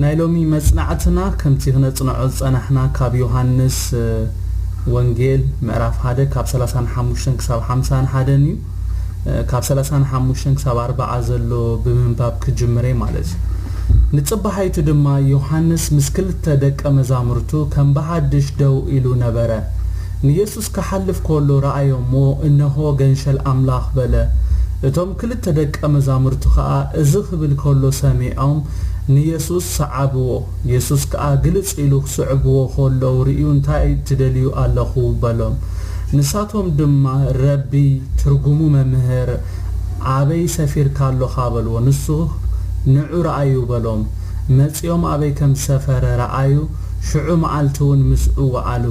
ናይ ሎሚ መጽናዕትና ከምቲ ክነጽንዖ ዝጸናሕና ካብ ዮሃንስ ወንጌል ምዕራፍ ሓደ ካብ ሰላሳን ሓሙሽተን ክሳብ ሓምሳን ሓደን እዩ። ካብ ሰላሳን ሓሙሽተን ክሳብ ኣርባዓ ዘሎ ብምንባብ ክጅምር እየ ማለት እዩ። ንጽባሓይቱ ድማ ዮሃንስ ምስ ክልተ ደቀ መዛሙርቱ ከም ብሓድሽ ደው ኢሉ ነበረ። ንየሱስ ክሓልፍ ከሎ ረኣዮሞ፣ እነሆ ገንሸል ኣምላኽ በለ። እቶም ክልተ ደቀ መዛሙርቱ ኸኣ እዚ ክብል ከሎ ሰሚዖም ንየሱስ ሰዓብዎ። የሱስ ከኣ ግልጽ ኢሉ ክስዕብዎ ከለዉ ርእዩ፣ እንታይ ትደልዩ ኣለኹ በሎም። ንሳቶም ድማ ረቢ፣ ትርጉሙ መምህር፣ ኣበይ ሰፊርካ ኣሎኻ በልዎ። ንሱ ንዑ ረኣዩ በሎም። መጺኦም ኣበይ ከም ዝሰፈረ ረኣዩ፣ ሽዑ መዓልቲ እውን ምስኡ ወዓሉ።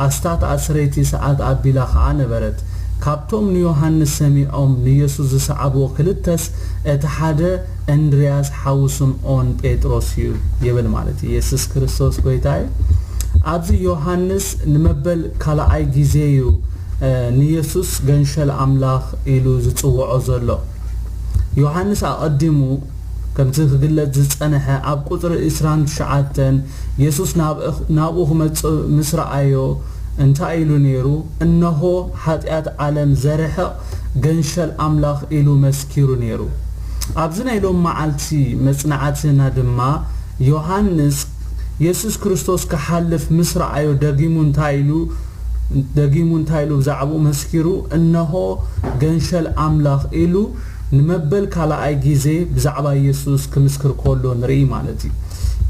ኣስታት ኣስረይቲ ሰዓት ኣቢላ ኸኣ ነበረት። ካብቶም ንዮሃንስ ሰሚዖም ንየሱስ ዝሰዓብዎ ክልተስ እቲ ሓደ እንድርያስ ሓው ስምዖን ጴጥሮስ እዩ ይብል ማለት እዩ። የሱስ ክርስቶስ ጎይታ እዩ። ኣብዚ ዮሃንስ ንመበል ካልኣይ ግዜ እዩ ንየሱስ ገንሸል ኣምላኽ ኢሉ ዝጽውዖ ዘሎ። ዮሃንስ ኣቐዲሙ ከምቲ ክግለጽ ዝጸንሐ ኣብ ቁጽሪ ዕስራን ትሽዓተን የሱስ ናብኡ ክመጽእ ምስ ረኣዮ እንታይ ኢሉ ነይሩ? እነሆ ሓጢኣት ዓለም ዘርሕቕ ገንሸል ኣምላኽ ኢሉ መስኪሩ ነይሩ። ኣብዚ ናይ ሎም መዓልቲ መጽናዕትና ድማ ዮሃንስ የሱስ ክርስቶስ ክሓልፍ ምስ ረኣዮ ደጊሙ እንታይ ኢሉ ደጊሙ እንታይ ኢሉ ብዛዕባኡ መስኪሩ? እነሆ ገንሸል ኣምላኽ ኢሉ ንመበል ካልኣይ ግዜ ብዛዕባ የሱስ ክምስክር ከሎ ንርኢ ማለት እዩ።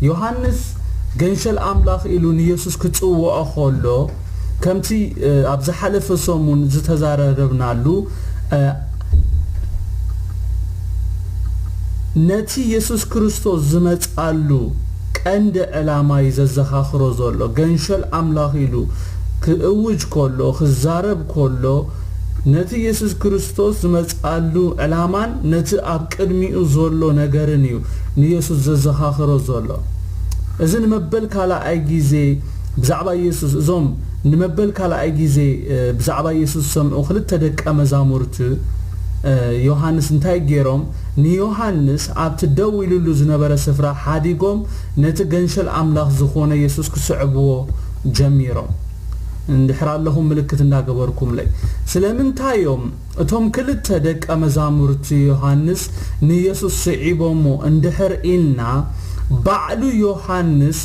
ዮሃንስ ገንሸል ኣምላኽ ኢሉ ንየሱስ ክጽውዖ ከሎ ከምቲ ኣብ ዝሓለፈ ሰሙን ዝተዛረረብናሉ ነቲ የሱስ ክርስቶስ ዝመጽኣሉ ቀንዲ ዕላማ እዩ ዘዘኻኽሮ ዘሎ። ገንሸል ኣምላኽ ኢሉ ክእውጅ ከሎ፣ ክዛረብ ከሎ፣ ነቲ የሱስ ክርስቶስ ዝመጽኣሉ ዕላማን ነቲ ኣብ ቅድሚኡ ዘሎ ነገርን እዩ ንየሱስ ዘዘኻኽሮ ዘሎ። እዚ ንመበል ካልኣይ ግዜ ብዛዕባ የሱስ፣ እዞም ንመበል ካልኣይ ግዜ ብዛዕባ የሱስ ዝሰምዑ ክልተ ደቀ መዛሙርቲ ዮሃንስ እንታይ ገይሮም? ንዮሃንስ ኣብቲ ደው ኢሉሉ ዝነበረ ስፍራ ሓዲጎም ነቲ ገንሸል ኣምላኽ ዝኾነ የሱስ ክስዕብዎ ጀሚሮም። እንድሕር ኣለኹም ምልክት እንዳገበርኩምለይ። ስለምንታይ እዮም እቶም ክልተ ደቀ መዛሙርቲ ዮሃንስ ንየሱስ ስዒቦሞ እንድሕር ኢልና፣ ባዕሉ ዮሃንስ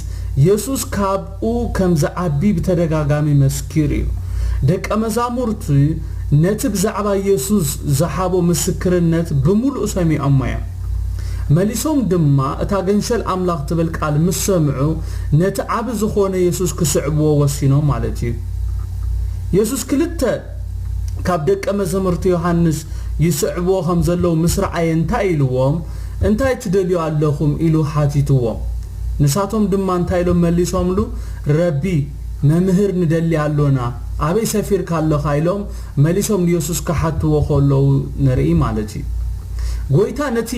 የሱስ ካብኡ ከም ዝዓቢ ብተደጋጋሚ መስኪሩ እዩ። ደቀ መዛሙርቲ ነቲ ብዛዕባ የሱስ ዝሃቦ ምስክርነት ብምሉእ ሰሚዖሞ እዮም። መሊሶም ድማ እታ ገንሸል ኣምላኽ ትብል ቃል ምስ ሰምዑ ነቲ ዓቢ ዝኾነ የሱስ ክስዕብዎ ወሲኖም ማለት እዩ። የሱስ ክልተ ካብ ደቀ መዛሙርቲ ዮሃንስ ይስዕብዎ ከም ዘለዉ ምስ ረኣየ እንታይ ኢልዎም? እንታይ ትደልዩ ኣለኹም? ኢሉ ሓቲትዎም። ንሳቶም ድማ እንታይ ኢሎም መሊሶምሉ? ረቢ፣ መምህር ንደሊ ኣሎና፣ ኣበይ ሰፊርካ ኣለኻ? ኢሎም መሊሶም ንየሱስ ክሓትዎ ከለዉ ንርኢ ማለት እዩ። ጎይታ ነቲ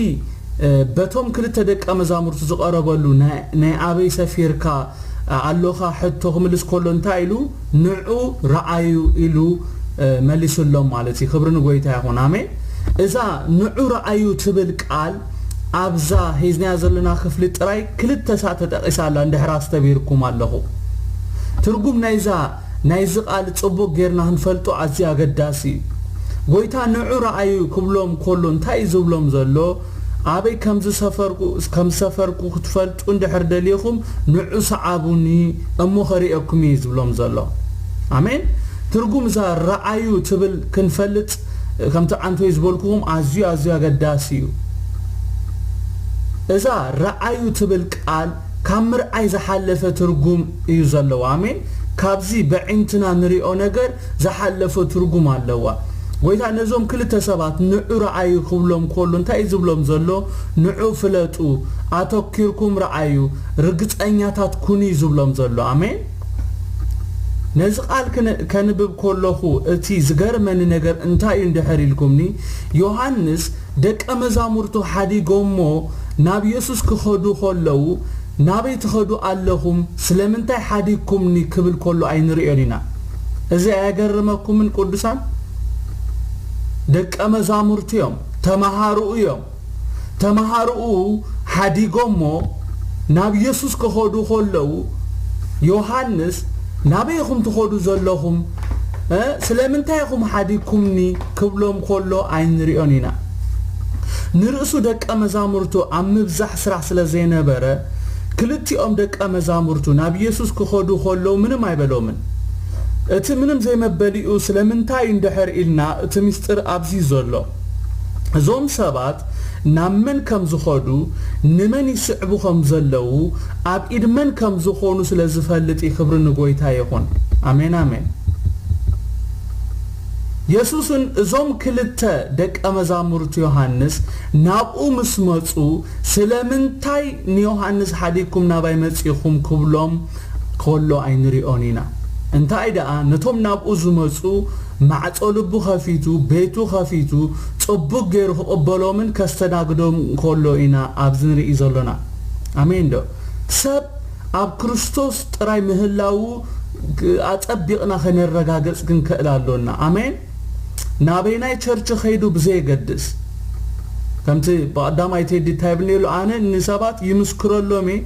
በቶም ክልተ ደቀ መዛሙርቱ ዝቐረበሉ ናይ ኣበይ ሰፊርካ ኣሎኻ ሕቶ ክምልስ ከሎ እንታይ ኢሉ? ንዑ ረኣዩ ኢሉ መሊሱሎም ማለት እዩ። ክብሪ ንጎይታ ይኹን። ኣሜን። እዛ ንዑ ረኣዩ ትብል ቃል ኣብዛ ሒዝናያ ዘለና ክፍሊ ጥራይ ክልተ ሳዕ ተጠቒሳ ኣላ። እንድሕር ኣስተብሂርኩም ኣለኹ። ትርጉም ናይዛ ናይዚ ቃል ጽቡቕ ጌርና ክንፈልጦ ኣዝዩ ኣገዳሲ እዩ። ጎይታ ንዑ ረኣዩ ክብሎም ከሎ እንታይ እዩ ዝብሎም ዘሎ? ኣበይ ከም ዝሰፈርኩ ከም ዝሰፈርኩ ክትፈልጡ እንድሕር ደሊኹም ንዑ ሰዓቡኒ እሞ ከርእየኩም እዩ ዝብሎም ዘሎ። ኣሜን። ትርጉም እዛ ረኣዩ ትብል ክንፈልጥ ከምቲ ዓንቶይ ዝበልኩኹም ኣዝዩ ኣዝዩ ኣገዳሲ እዩ። እዛ ረኣዩ ትብል ቃል ካብ ምርኣይ ዝሓለፈ ትርጉም እዩ ዘለዎ። ኣሜን። ካብዚ በዒንትና ንሪኦ ነገር ዝሓለፈ ትርጉም ኣለዋ። ጎይታ ነዞም ክልተ ሰባት ንዑ ረኣዩ ክብሎም ከሎ እንታይ እዩ ዝብሎም ዘሎ? ንዑ ፍለጡ፣ ኣተኪርኩም ረኣዩ፣ ርግጸኛታት ኩኑ እዩ ዝብሎም ዘሎ። ኣሜን። ነዚ ቃል ክነ- ከንብብ ከለኹ እቲ ዝገርመኒ ነገር እንታይ እዩ እንድሕር ኢልኩምኒ፣ ዮሃንስ ደቀ መዛሙርቱ ሓዲጎሞ ናብ የሱስ ክኸዱ ከለዉ፣ ናበይ ትኸዱ ኣለኹም? ስለምንታይ ሓዲግኩምኒ? ክብል ከሎ ኣይንርእዮን ኢና። እዚ ኣየገርመኩምን ቅዱሳን? ደቀ መዛሙርቱ እዮም፣ ተማሃርኡ እዮም። ተማሃርኡ ሓዲጎሞ ናብ ኢየሱስ ክኸዱ ከለዉ፣ ዮሃንስ፣ "ናበይ ኢኹም ትኸዱ ዘለኹም? እ፣ ስለምንታይ ኢኹም ሓዲግኩምኒ?" ክብሎም ከሎ ኣይንሪኦን ኢና። ንርእሱ ደቀ መዛሙርቱ ኣብ ምብዛሕ ስራሕ ስለ ዘይነበረ፣ ክልቲኦም ደቀ መዛሙርቱ ናብ ኢየሱስ ክኸዱ ከለዉ ምንም ኣይበሎምን። እቲ ምንም ዘይመበሊኡ ስለምንታይ እንድሕር ኢልና፣ እቲ ምስጢር ኣብዚ እዩ ዘሎ። እዞም ሰባት ናብ መን ከም ዝኸዱ፣ ንመን ይስዕቡ ከም ዘለዉ፣ ኣብ ኢድ መን ከም ዝኾኑ ስለ ዝፈልጥ እዩ። ክብሪ ንጎይታ ይኹን። ኣሜን፣ ኣሜን። የሱስን እዞም ክልተ ደቀ መዛሙርቱ ዮሃንስ ናብኡ ምስ መጹ፣ ስለምንታይ ንዮሃንስ ሓዲግኩም ናባይ መጺኹም ክብሎም ከሎ ኣይንሪኦን ኢና። እንታይ ደኣ፣ ነቶም ናብኡ ዝመጹ ማዕጾ ልቡ ከፊቱ፣ ቤቱ ከፊቱ፣ ጽቡቕ ገይሩ ክቕበሎምን ከስተናግዶም ከሎ ኢና ኣብዚ ንርኢ ዘሎና። ኣሜን ዶ? ሰብ ኣብ ክርስቶስ ጥራይ ምህላዉ ኣጸቢቕና ከነረጋግጽ ክንክእል ኣሎና። ኣሜን። ናበይናይ ቸርች ከይዱ ብዘየገድስ፣ ከምቲ ብቐዳማይ ቴዲ እንታይ ይብል ነይሩ፣ ኣነ ንሰባት ይምስክረሎም እየ፣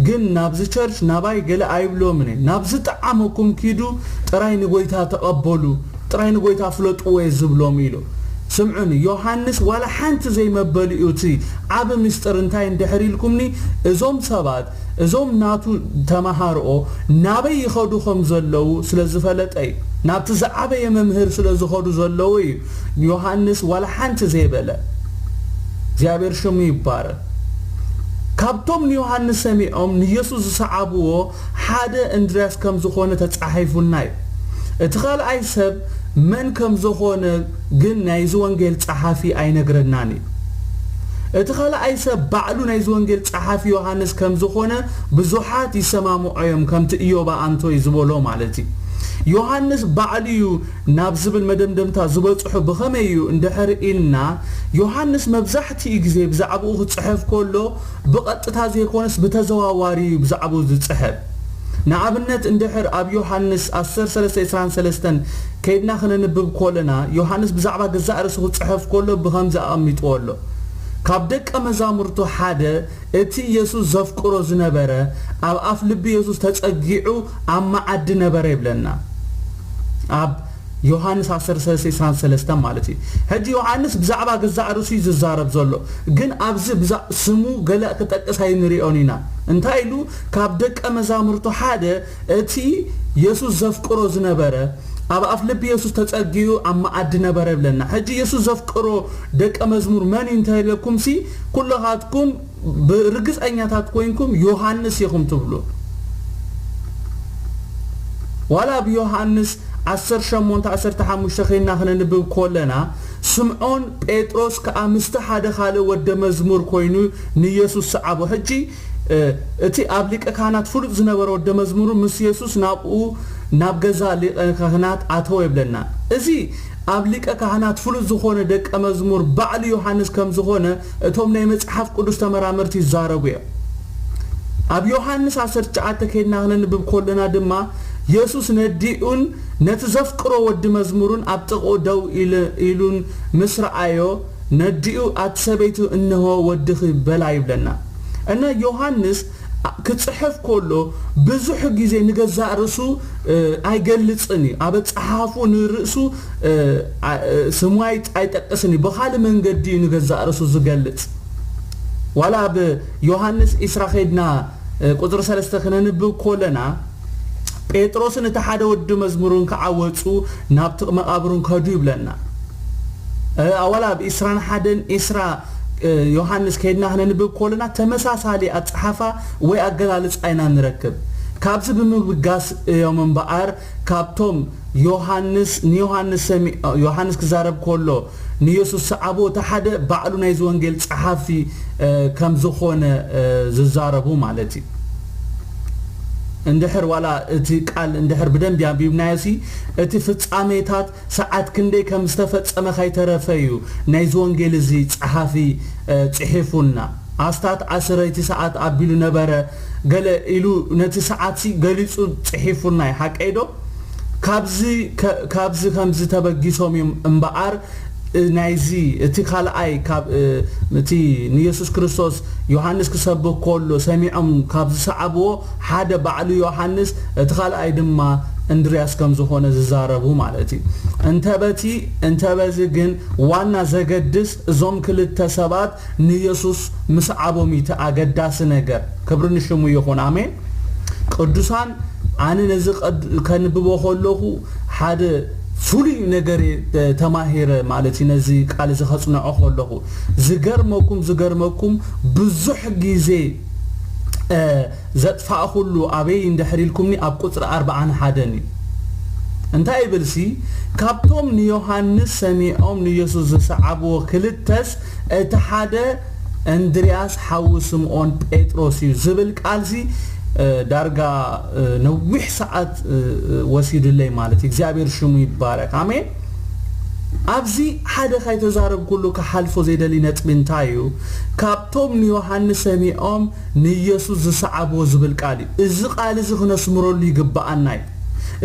ግን ናብዚ ቸርች ናባይ ገለ ኣይብሎምን እየ። ናብ ዝጠዓመኩም ኪዱ፣ ጥራይ ንጎይታ ተቐበሉ፣ ጥራይ ንጎይታ ፍለጥዎ እየ ዝብሎም ኢሉ። ስምዑኒ፣ ዮሃንስ ዋላ ሓንቲ ዘይመበሊኡ፣ እቲ ዓቢ ምስጢር እንታይ እንድሕር ኢልኩምኒ፣ እዞም ሰባት፣ እዞም ናቱ ተማሃርኦ ናበይ ይኸዱ ከም ዘለዉ ስለ ዝፈለጠ እዩ። ናብቲ ዝዓበየ መምህር ስለ ዝኸዱ ዘለዉ እዩ ዮሃንስ ዋላ ሓንቲ ዘይበለ። እግዚኣብሔር ሽሙ ይባረክ። ካብቶም ንዮሃንስ ሰሚዖም ንየሱስ ዝሰዓብዎ ሓደ እንድርያስ ከም ዝኾነ ተጻሒፉልና እዩ። እቲ ካልኣይ ሰብ መን ከም ዝኾነ ግን ናይዚ ወንጌል ጸሓፊ ኣይነግረናን እዩ። እቲ ካልኣይ ሰብ ባዕሉ ናይዚ ወንጌል ጸሓፊ ዮሃንስ ከም ዝኾነ ብዙሓት ይሰማምዑ እዮም፣ ከምቲ ኢዮባ ኣንቶይ ዝበሎ ማለት እዩ። ዮሃንስ ባዕሉ እዩ ናብ ዝብል መደምደምታ ዝበጽሑ ብኸመይ እዩ እንድሕር ኢልና፣ ዮሃንስ መብዛሕትኡ ግዜ ብዛዕባኡ ክጽሕፍ ከሎ ብቐጥታ ዘይኮነስ ብተዘዋዋሪ እዩ ብዛዕባኡ ዝጽሕፍ። ንኣብነት እንድሕር ኣብ ዮሃንስ ዓሰርተ ሰለስተ ዕስራን ሰለስተን ከይድና ክነንብብ ከለና፣ ዮሃንስ ብዛዕባ ገዛእ ርእሱ ክጽሕፍ ከሎ ብኸምዚ ኣቐሚጥዎ ኣሎ። ካብ ደቀ መዛሙርቱ ሓደ እቲ የሱስ ዘፍቅሮ ዝነበረ ኣብ ኣፍ ልቢ የሱስ ተጸጊዑ ኣብ መዓዲ ነበረ ይብለና። ኣብ ዮሃንስ ዓሰርተ ሰለስተ ዕስራን ሰለስተን ማለት እዩ። ሕጂ ዮሃንስ ብዛዕባ ገዛእ ርእሱ እዩ ዝዛረብ ዘሎ፣ ግን ኣብዚ ብዛ-፣ ስሙ ገለ ክጠቅስ ኣይንሪኦን ኢና። እንታይ ኢሉ? ካብ ደቀ መዛሙርቱ ሓደ እቲ የሱስ ዘፍቅሮ ዝነበረ ኣብ ኣፍ ልቢ የሱስ ተጸጊዑ ኣብ መኣዲ ነበረ ይብለና። ሕጂ የሱስ ዘፍቅሮ ደቀ መዝሙር መን እዩ እንተኢለኩምሲ፣ ኩልኻትኩም ብርግጸኛታት ኮይንኩም ዮሃንስ ኢኹም ትብሉ። ዋላ ኣብ ዮሃንስ ዓሰርተ ሸሞንተ ዓሰርተ ሓሙሽተ ኸይድና ክነንብብ ከለና፣ ስምዖን ጴጥሮስ ከኣ ምስቲ ሓደ ካልእ ወደ መዝሙር ኮይኑ ንየሱስ ሰዓቦ። ሕጂ፣ እ፣ እቲ ኣብ ሊቀ ካህናት ፍሉጥ ዝነበረ ወደ መዝሙሩ ምስ የሱስ ናብኡ፣ ናብ ገዛ ሊቀ ካህናት ኣተወ ይብለና። እዚ ኣብ ሊቀ ካህናት ፍሉጥ ዝኾነ ደቀ መዝሙር ባዕሉ ዮሃንስ ከም ዝኾነ እቶም ናይ መጽሓፍ ቅዱስ ተመራመርቲ ይዛረቡ እዮም። ኣብ ዮሃንስ ዓሰርተ ትሽዓተ ከይድና ክነንብብ ከለና ድማ፣ የሱስ ነዲኡን ነቲ ዘፍቅሮ ወዲ መዝሙሩን ኣብ ጥቕኡ ደው ኢሉ፣ ኢሉን ምስ ረኣዮ፣ ነዲኡ፣ "ኣቲ ሰበይቱ፣ እንሆ ወድኺ" በላ ይብለና። እና ዮሃንስ ክጽሕፍ ከሎ ብዙሕ ግዜ ንገዛእ ርእሱ፣ እ፣ ኣይገልጽን እዩ። ኣብ ኣጸሓሕፍኡ ንርእሱ፣ እ፣ ኣ-፣ እ፣ ስሙ ኣይ-፣ ኣይጠቅስን እዩ። ብኻልእ መንገዲ እዩ ንገዛእ ርእሱ ዝገልጽ። ዋላ ኣብ ዮሃንስ ዒስራ ከይድና፣ እ፣ ቁጽሪ ሰለስተ ክነንብብ ከለና፣ ጴጥሮስን እቲ ሓደ ወዲ መዝሙሩን ከዓወጹ ናብቲ መቓብሩን ከዱ ይብለና። እ፣ ኣዋላ ኣብ ዒስራን ሓደን ዒስራ፣ እ፣ ዮሃንስ ከይድና ክነንብብ ከለና ተመሳሳሊ ኣጸሓሕፋ ወይ ኣገላልጻ ኢና ንረክብ። ካብዚ ብምብጋስ እዮም እምበኣር ካብቶም ዮሃንስ፣ ንዮሃንስ ሰሚ-፣ ዮሃንስ ክዛረብ ከሎ ንየሱስ ሰዓቦ እቲ ሓደ ባዕሉ ናይዚ ወንጌል ጸሓፊ፣ እ፣ ከም ዝኾነ፣ እ፣ ዝዛረቡ ማለት እዩ። እንድሕር ዋላ እቲ ቃል እንድሕር ብደንቢ ኣንቢብናዮ ሲ፣ እቲ ፍጻሜታት ሰዓት ክንደይ ከም ዝተፈጸመ ከይተረፈ እዩ ናይዚ ወንጌል እዚ ጸሓፊ፣ እ፣ ጽሒፉልና። ኣስታት ዓስረይቲ ሰዓት ኣቢሉ ነበረ ገለ ኢሉ ነቲ ሰዓት ሲ ገሊጹ ጽሒፉልና እዩ። ሓቀይ ዶ? ካብዚ ከ-፣ ካብዚ ከምዚ ተበጊሶም እዮም እምበኣር፣ ናይዚ እቲ ካልኣይ ካብ እቲ ንየሱስ ክርስቶስ ዮሃንስ ክሰብክ ከሎ ሰሚዖም ካብ ዝሰዓብዎ ሓደ ባዕሉ ዮሃንስ፣ እቲ ካልኣይ ድማ እንድርያስ ከም ዝኾነ ዝዛረቡ ማለት እዩ። እንተ በቲ እንተ በዚ ግን ዋና ዘገድስ እዞም ክልተ ሰባት ንየሱስ ምስዓቦም እዩ እቲ ኣገዳሲ ነገር። ክብሪ ንሽሙ ይኹን። ኣሜን። ቅዱሳን፣ ኣነ ነዚ ከንብቦ ከለኹ ሓደ ፍሉይ ነገር ተማሂረ ማለት እዩ። ነዚ ቃል እዚ ከጽንዖ ከለኹ ዝገርመኩም ዝገርመኩም ብዙሕ ግዜ ዘጥፋእኩሉ ኣበይ እንድሕር ኢልኩምኒ ኣብ ቁፅሪ ኣርብዓን ሓደን እዩ። እንታይ ይብል ሲ? ካብቶም ንዮሃንስ ሰሚዖም ንየሱስ ዝሰዓብዎ ክልተስ እቲ ሓደ እንድርያስ ሓዊ ስምዖን ጴጥሮስ እዩ ዝብል ቃል ሲ ዳርጋ ነዊሕ ሰዓት ወሲዱለይ ማለት እዩ። እግዚኣብሔር ሽሙ ይባረክ። ኣሜን። ኣብዚ ሓደ ካይተዛረብኩሉ ክሓልፎ ዘይደሊ ነጥቢ እንታይ እዩ? ካብቶም ንዮሃንስ ሰሚዖም ንየሱስ ዝሰዓብዎ ዝብል ቃል እዩ። እዚ ቃል እዚ ክነስምረሉ ይግብኣና እዩ።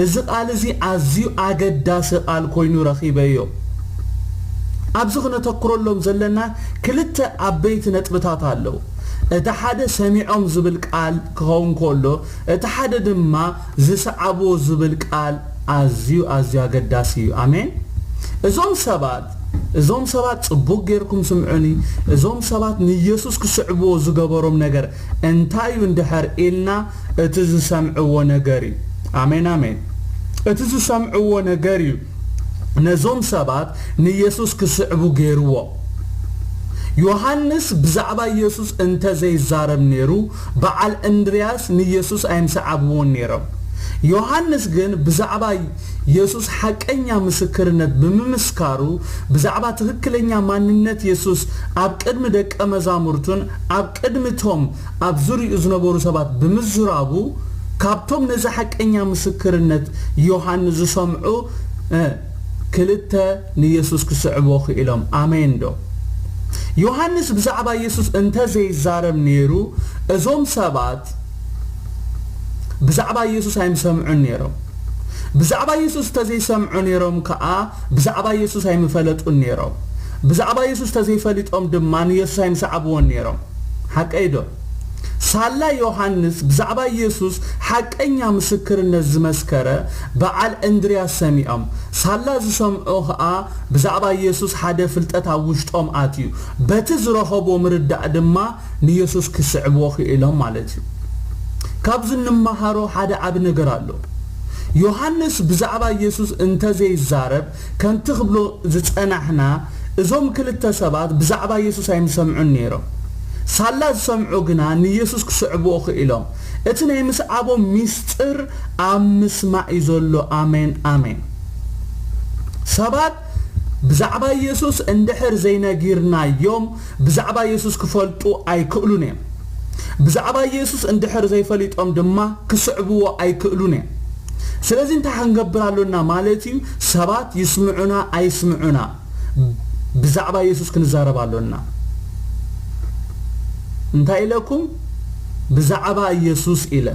እዚ ቃል እዚ ኣዝዩ ኣገዳሲ ቃል ኮይኑ ረኺበዮ። ኣብዚ ክነተኩረሎም ዘለና ክልተ ዓበይቲ ነጥብታት ኣለዉ። እቲ ሓደ ሰሚዖም ዝብል ቃል ክኸውን ከሎ፣ እቲ ሓደ ድማ ዝሰዓብዎ ዝብል ቃል ኣዝዩ ኣዝዩ ኣገዳሲ እዩ። ኣሜን። እዞም ሰባት እዞም ሰባት ጽቡቅ ጌርኩም ስምዑኒ። እዞም ሰባት ንየሱስ ክስዕብዎ ዝገበሮም ነገር እንታይ እዩ እንድሕር ኢልና፣ እቲ ዝሰምዕዎ ነገር እዩ። ኣሜን ኣሜን። እቲ ዝሰምዕዎ ነገር እዩ ነዞም ሰባት ንየሱስ ክስዕቡ ገይርዎ። ዮሃንስ ብዛዕባ የሱስ እንተ ዘይዛረብ ነይሩ፣ በዓል እንድርያስ ንየሱስ ኣይምሰዓብዎን ነይሮም። ዮሃንስ ግን ብዛዕባ የሱስ ሓቀኛ ምስክርነት ብምምስካሩ፣ ብዛዕባ ትኽክለኛ ማንነት የሱስ ኣብ ቅድሚ ደቀ መዛሙርቱን ኣብ ቅድሚ እቶም ኣብ ዙርያኡ ዝነበሩ ሰባት ብምዝራቡ፣ ካብቶም ነዚ ሓቀኛ ምስክርነት ዮሃንስ ዝሰምዑ፣ እ፣ ክልተ ንየሱስ ክስዕብዎ ክኢሎም። ኣሜን ዶ? ዮሃንስ ብዛዕባ የሱስ እንተ ዘይዛረብ ነይሩ፣ እዞም ሰባት ብዛዕባ የሱስ ኣይምሰምዑን ነይሮም። ብዛዕባ የሱስ እንተ ዘይሰምዑ ነይሮም ከኣ፣ ብዛዕባ የሱስ ኣይምፈለጡን ነይሮም። ብዛዕባ የሱስ እንተ ዘይፈሊጦም ድማ ንየሱስ ኣይምሰዓብዎን ነይሮም። ሓቀይ ዶ? ሳላ ዮሃንስ ብዛዕባ የሱስ ሓቀኛ ምስክርነት ዝመስከረ በዓል እንድርያስ ሰሚዖም። ሳላ ዝሰምዑ ኸኣ ብዛዕባ የሱስ ሓደ ፍልጠት ኣብ ውሽጦም ኣትዩ። በቲ ዝረኸብዎ ምርዳእ ድማ ንየሱስ ክስዕብዎ ክኢሎም ማለት እዩ። ካብዚ እንመሃሮ ሓደ ዓቢ ነገር ኣሎ። ዮሃንስ ብዛዕባ የሱስ እንተ ዘይዛረብ፣ ከምቲ ክብሎ ዝጸናሕና፣ እዞም ክልተ ሰባት ብዛዕባ የሱስ ኣይምሰምዑን ነይሮም። ሳላ ዝሰምዑ ግና ንየሱስ ክስዕብዎ ክኢሎም። እቲ ናይ ምስዓቦም ሚስጥር ኣብ ምስማዕ እዩ ዘሎ። ኣሜን፣ ኣሜን። ሰባት ብዛዕባ የሱስ እንድሕር ዘይነጊርናዮም፣ ብዛዕባ የሱስ ክፈልጡ ኣይክእሉን እዮም። ብዛዕባ የሱስ እንድሕር ዘይፈሊጦም ድማ ክስዕብዎ ኣይክእሉን እዮም። ስለዚ እንታይ ክንገብር ኣሎና ማለት እዩ? ሰባት ይስምዑና ኣይስምዑና፣ ብዛዕባ የሱስ ክንዛረብ ኣሎና። እንታይ ኢለኩም? ብዛዕባ የሱስ ኢለ።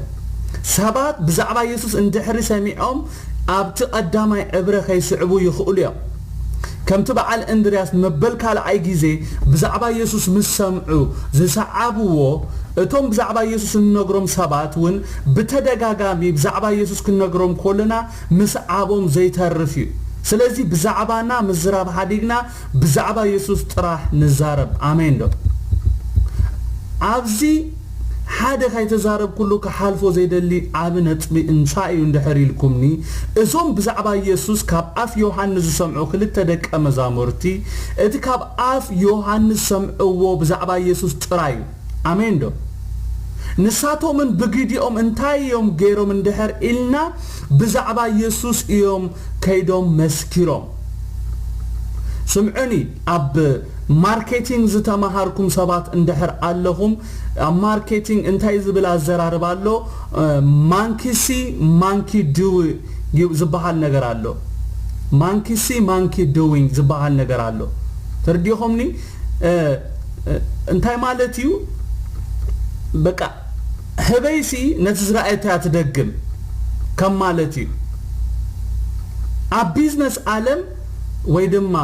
ሰባት ብዛዕባ የሱስ እንድሕሪ ሰሚዖም፣ ኣብቲ ቀዳማይ ዕብረ ከይስዕቡ ይኽእሉ እዮም። ከምቲ በዓል እንድርያስ መበል ካልኣይ ግዜ ብዛዕባ የሱስ ምስ ሰምዑ ዝሰዓብዎ፣ እቶም ብዛዕባ የሱስ እንነግሮም ሰባት እውን ብተደጋጋሚ ብዛዕባ የሱስ ክንነግሮም ከለና ምስዓቦም ዘይተርፍ እዩ። ስለዚ ብዛዕባና ምዝራብ ሓዲግና ብዛዕባ የሱስ ጥራሕ ንዛረብ። ኣሜን ዶ? ኣብዚ ሓደ ካይተዛረብኩሉ ክሓልፎ ዘይደሊ ዓቢ ነጥቢ እንታይ እዩ እንድሕር ኢልኩምኒ፣ እዞም ብዛዕባ የሱስ ካብ ኣፍ ዮሃንስ ዝሰምዑ ክልተ ደቀ መዛሙርቲ፣ እቲ ካብ ኣፍ ዮሃንስ ዝሰምዕዎ ብዛዕባ የሱስ ጥራይ እዩ። ኣሜን ዶ? ንሳቶምን ብግዲኦም እንታይ እዮም ገይሮም እንድሕር ኢልና፣ ብዛዕባ የሱስ እዮም ከይዶም መስኪሮም። ስምዑኒ፣ ኣብ ማርኬቲንግ ዝተማሃርኩም ሰባት እንድሕር ኣለኹም፣ ኣብ ማርኬቲንግ እንታይ ዝብል ኣዘራርባ ኣሎ? እ፣ ማንኪ ሲ፣ ማንኪ ዱ ዩ ዝበሃል ነገር ኣሎ። ማንኪ ሲ፣ ማንኪ ዱዊንግ ዝበሃል ነገር ኣሎ። ተረዲኹምኒ? እ፣ እ፣ እንታይ ማለት እዩ? በቃ፣ ህበይሲ ነቲ ዝረኣየቶ እያ ትደግም ከም ማለት እዩ። ኣብ ቢዝነስ ዓለም ወይ ድማ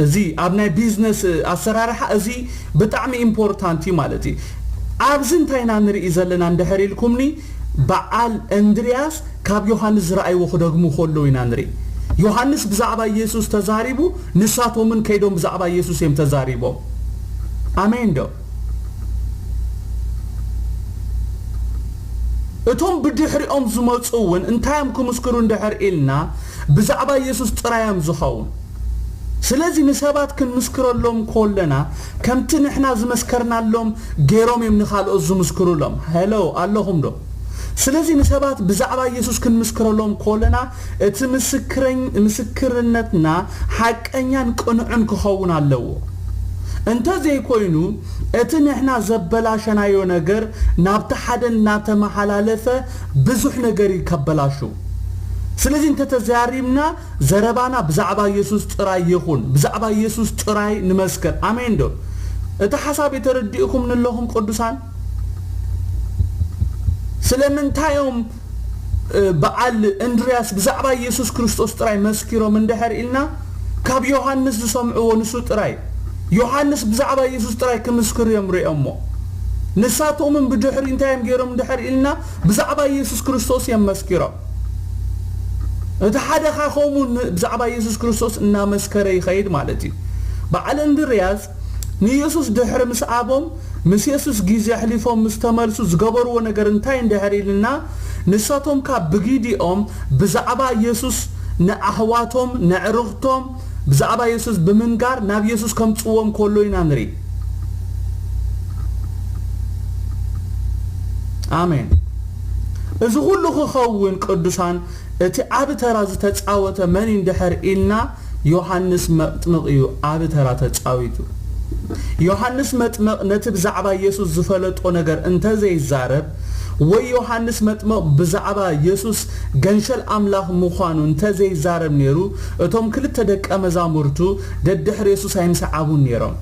እዚ ኣብ ናይ ቢዝነስ ኣሰራርሓ እዚ ብጣዕሚ ኢምፖርታንት እዩ ማለት እዩ። ኣብዚ እንታይ ኢና ንርኢ ዘለና እንድሕር ኢልኩምኒ፣ በዓል እንድርያስ ካብ ዮሃንስ ዝረኣይዎ ክደግሙ ከለዉ ኢና ንርኢ። ዮሃንስ ብዛዕባ ኢየሱስ ተዛሪቡ፣ ንሳቶምን ከይዶም ብዛዕባ ኢየሱስ እዮም ተዛሪቦም። ኣሜን ዶ? እቶም ብድሕሪኦም ዝመጹ እውን እንታይ እዮም ክምስክሩ እንድሕር ኢልና፣ ብዛዕባ ኢየሱስ ጥራይ እዮም ዝኸውን። ስለዚ ንሰባት ክንምስክረሎም ከለና፣ ከምቲ ንሕና ዝመስከርናሎም ገይሮም እዮም ንኻልኦት ዝምስክሩሎም። ሄሎ፣ ኣለኹም ዶ? ስለዚ ንሰባት ብዛዕባ ኢየሱስ ክንምስክረሎም ከለና፣ እቲ ምስክረኝ-፣ ምስክርነትና ሓቀኛን ቅኑዕን ክኸውን ኣለዎ። እንተዘይኮይኑ፣ እቲ ንሕና ዘበላሸናዮ ነገር ናብቲ ሓደ እናተመሓላለፈ ብዙሕ ነገር እዩ ከበላሹ። ስለዚ እንተተዛሪብና፣ ዘረባና ብዛዕባ ኢየሱስ ጥራይ ይኹን፣ ብዛዕባ ኢየሱስ ጥራይ ንመስክር። ኣሜን ዶ? እቲ ሓሳብ የተረዲእኩም ንለኹም ቅዱሳን? ስለምንታይ እዮም፣ እ፣ በዓል እንድርያስ ብዛዕባ ኢየሱስ ክርስቶስ ጥራይ መስኪሮም እንድሕር ኢልና፣ ካብ ዮሃንስ ዝሰምዕዎ ንሱ ጥራይ፣ ዮሃንስ ብዛዕባ ኢየሱስ ጥራይ ክምስክር እዮም ርእዮሞ። ንሳቶምን ብድሕሪ እንታይ እዮም ገይሮም እንድሕር ኢልና፣ ብዛዕባ ኢየሱስ ክርስቶስ እዮም መስኪሮም። እቲ ሓደ ኻኸሙ ን-፣ ብዛዕባ ኢየሱስ ክርስቶስ እናመስከረ ይኸይድ ማለት እዩ። በዓል እንድርያስ ንኢየሱስ ድሕሪ ምስኣቦም፣ ምስ የሱስ ግዜ ኣሕሊፎም ምስ ተመልሱ ዝገበርዎ ነገር እንታይ እንድሕር ኢልና፣ ንሳቶም ካብ ብጊዲኦም ብዛዕባ የሱስ ንኣሕዋቶም፣ ነዕርኽቶም ብዛዕባ የሱስ ብምንጋር ናብ የሱስ ከምጽዎም ከሎ ኢና ንርኢ። ኣሜን። እዚ ኩሉ ክኸውን ቅዱሳን፣ እቲ ዓቢ ተራ ዝተጻወተ መን እዩ እንድሕር ኢልና፣ ዮሃንስ መጥምቕ እዩ ዓቢ ተራ ተጻዊቱ። ዮሃንስ መጥምቕ ነቲ ብዛዕባ የሱስ ዝፈለጦ ነገር እንተ ዘይዛረብ፣ ወይ ዮሃንስ መጥምቕ ብዛዕባ የሱስ ገንሸል ኣምላኽ ምዃኑ እንተ ዘይዛረብ ነይሩ፣ እቶም ክልተ ደቀ መዛሙርቱ ደድሕሪ የሱስ ኣይምሰዓቡን ነይሮም።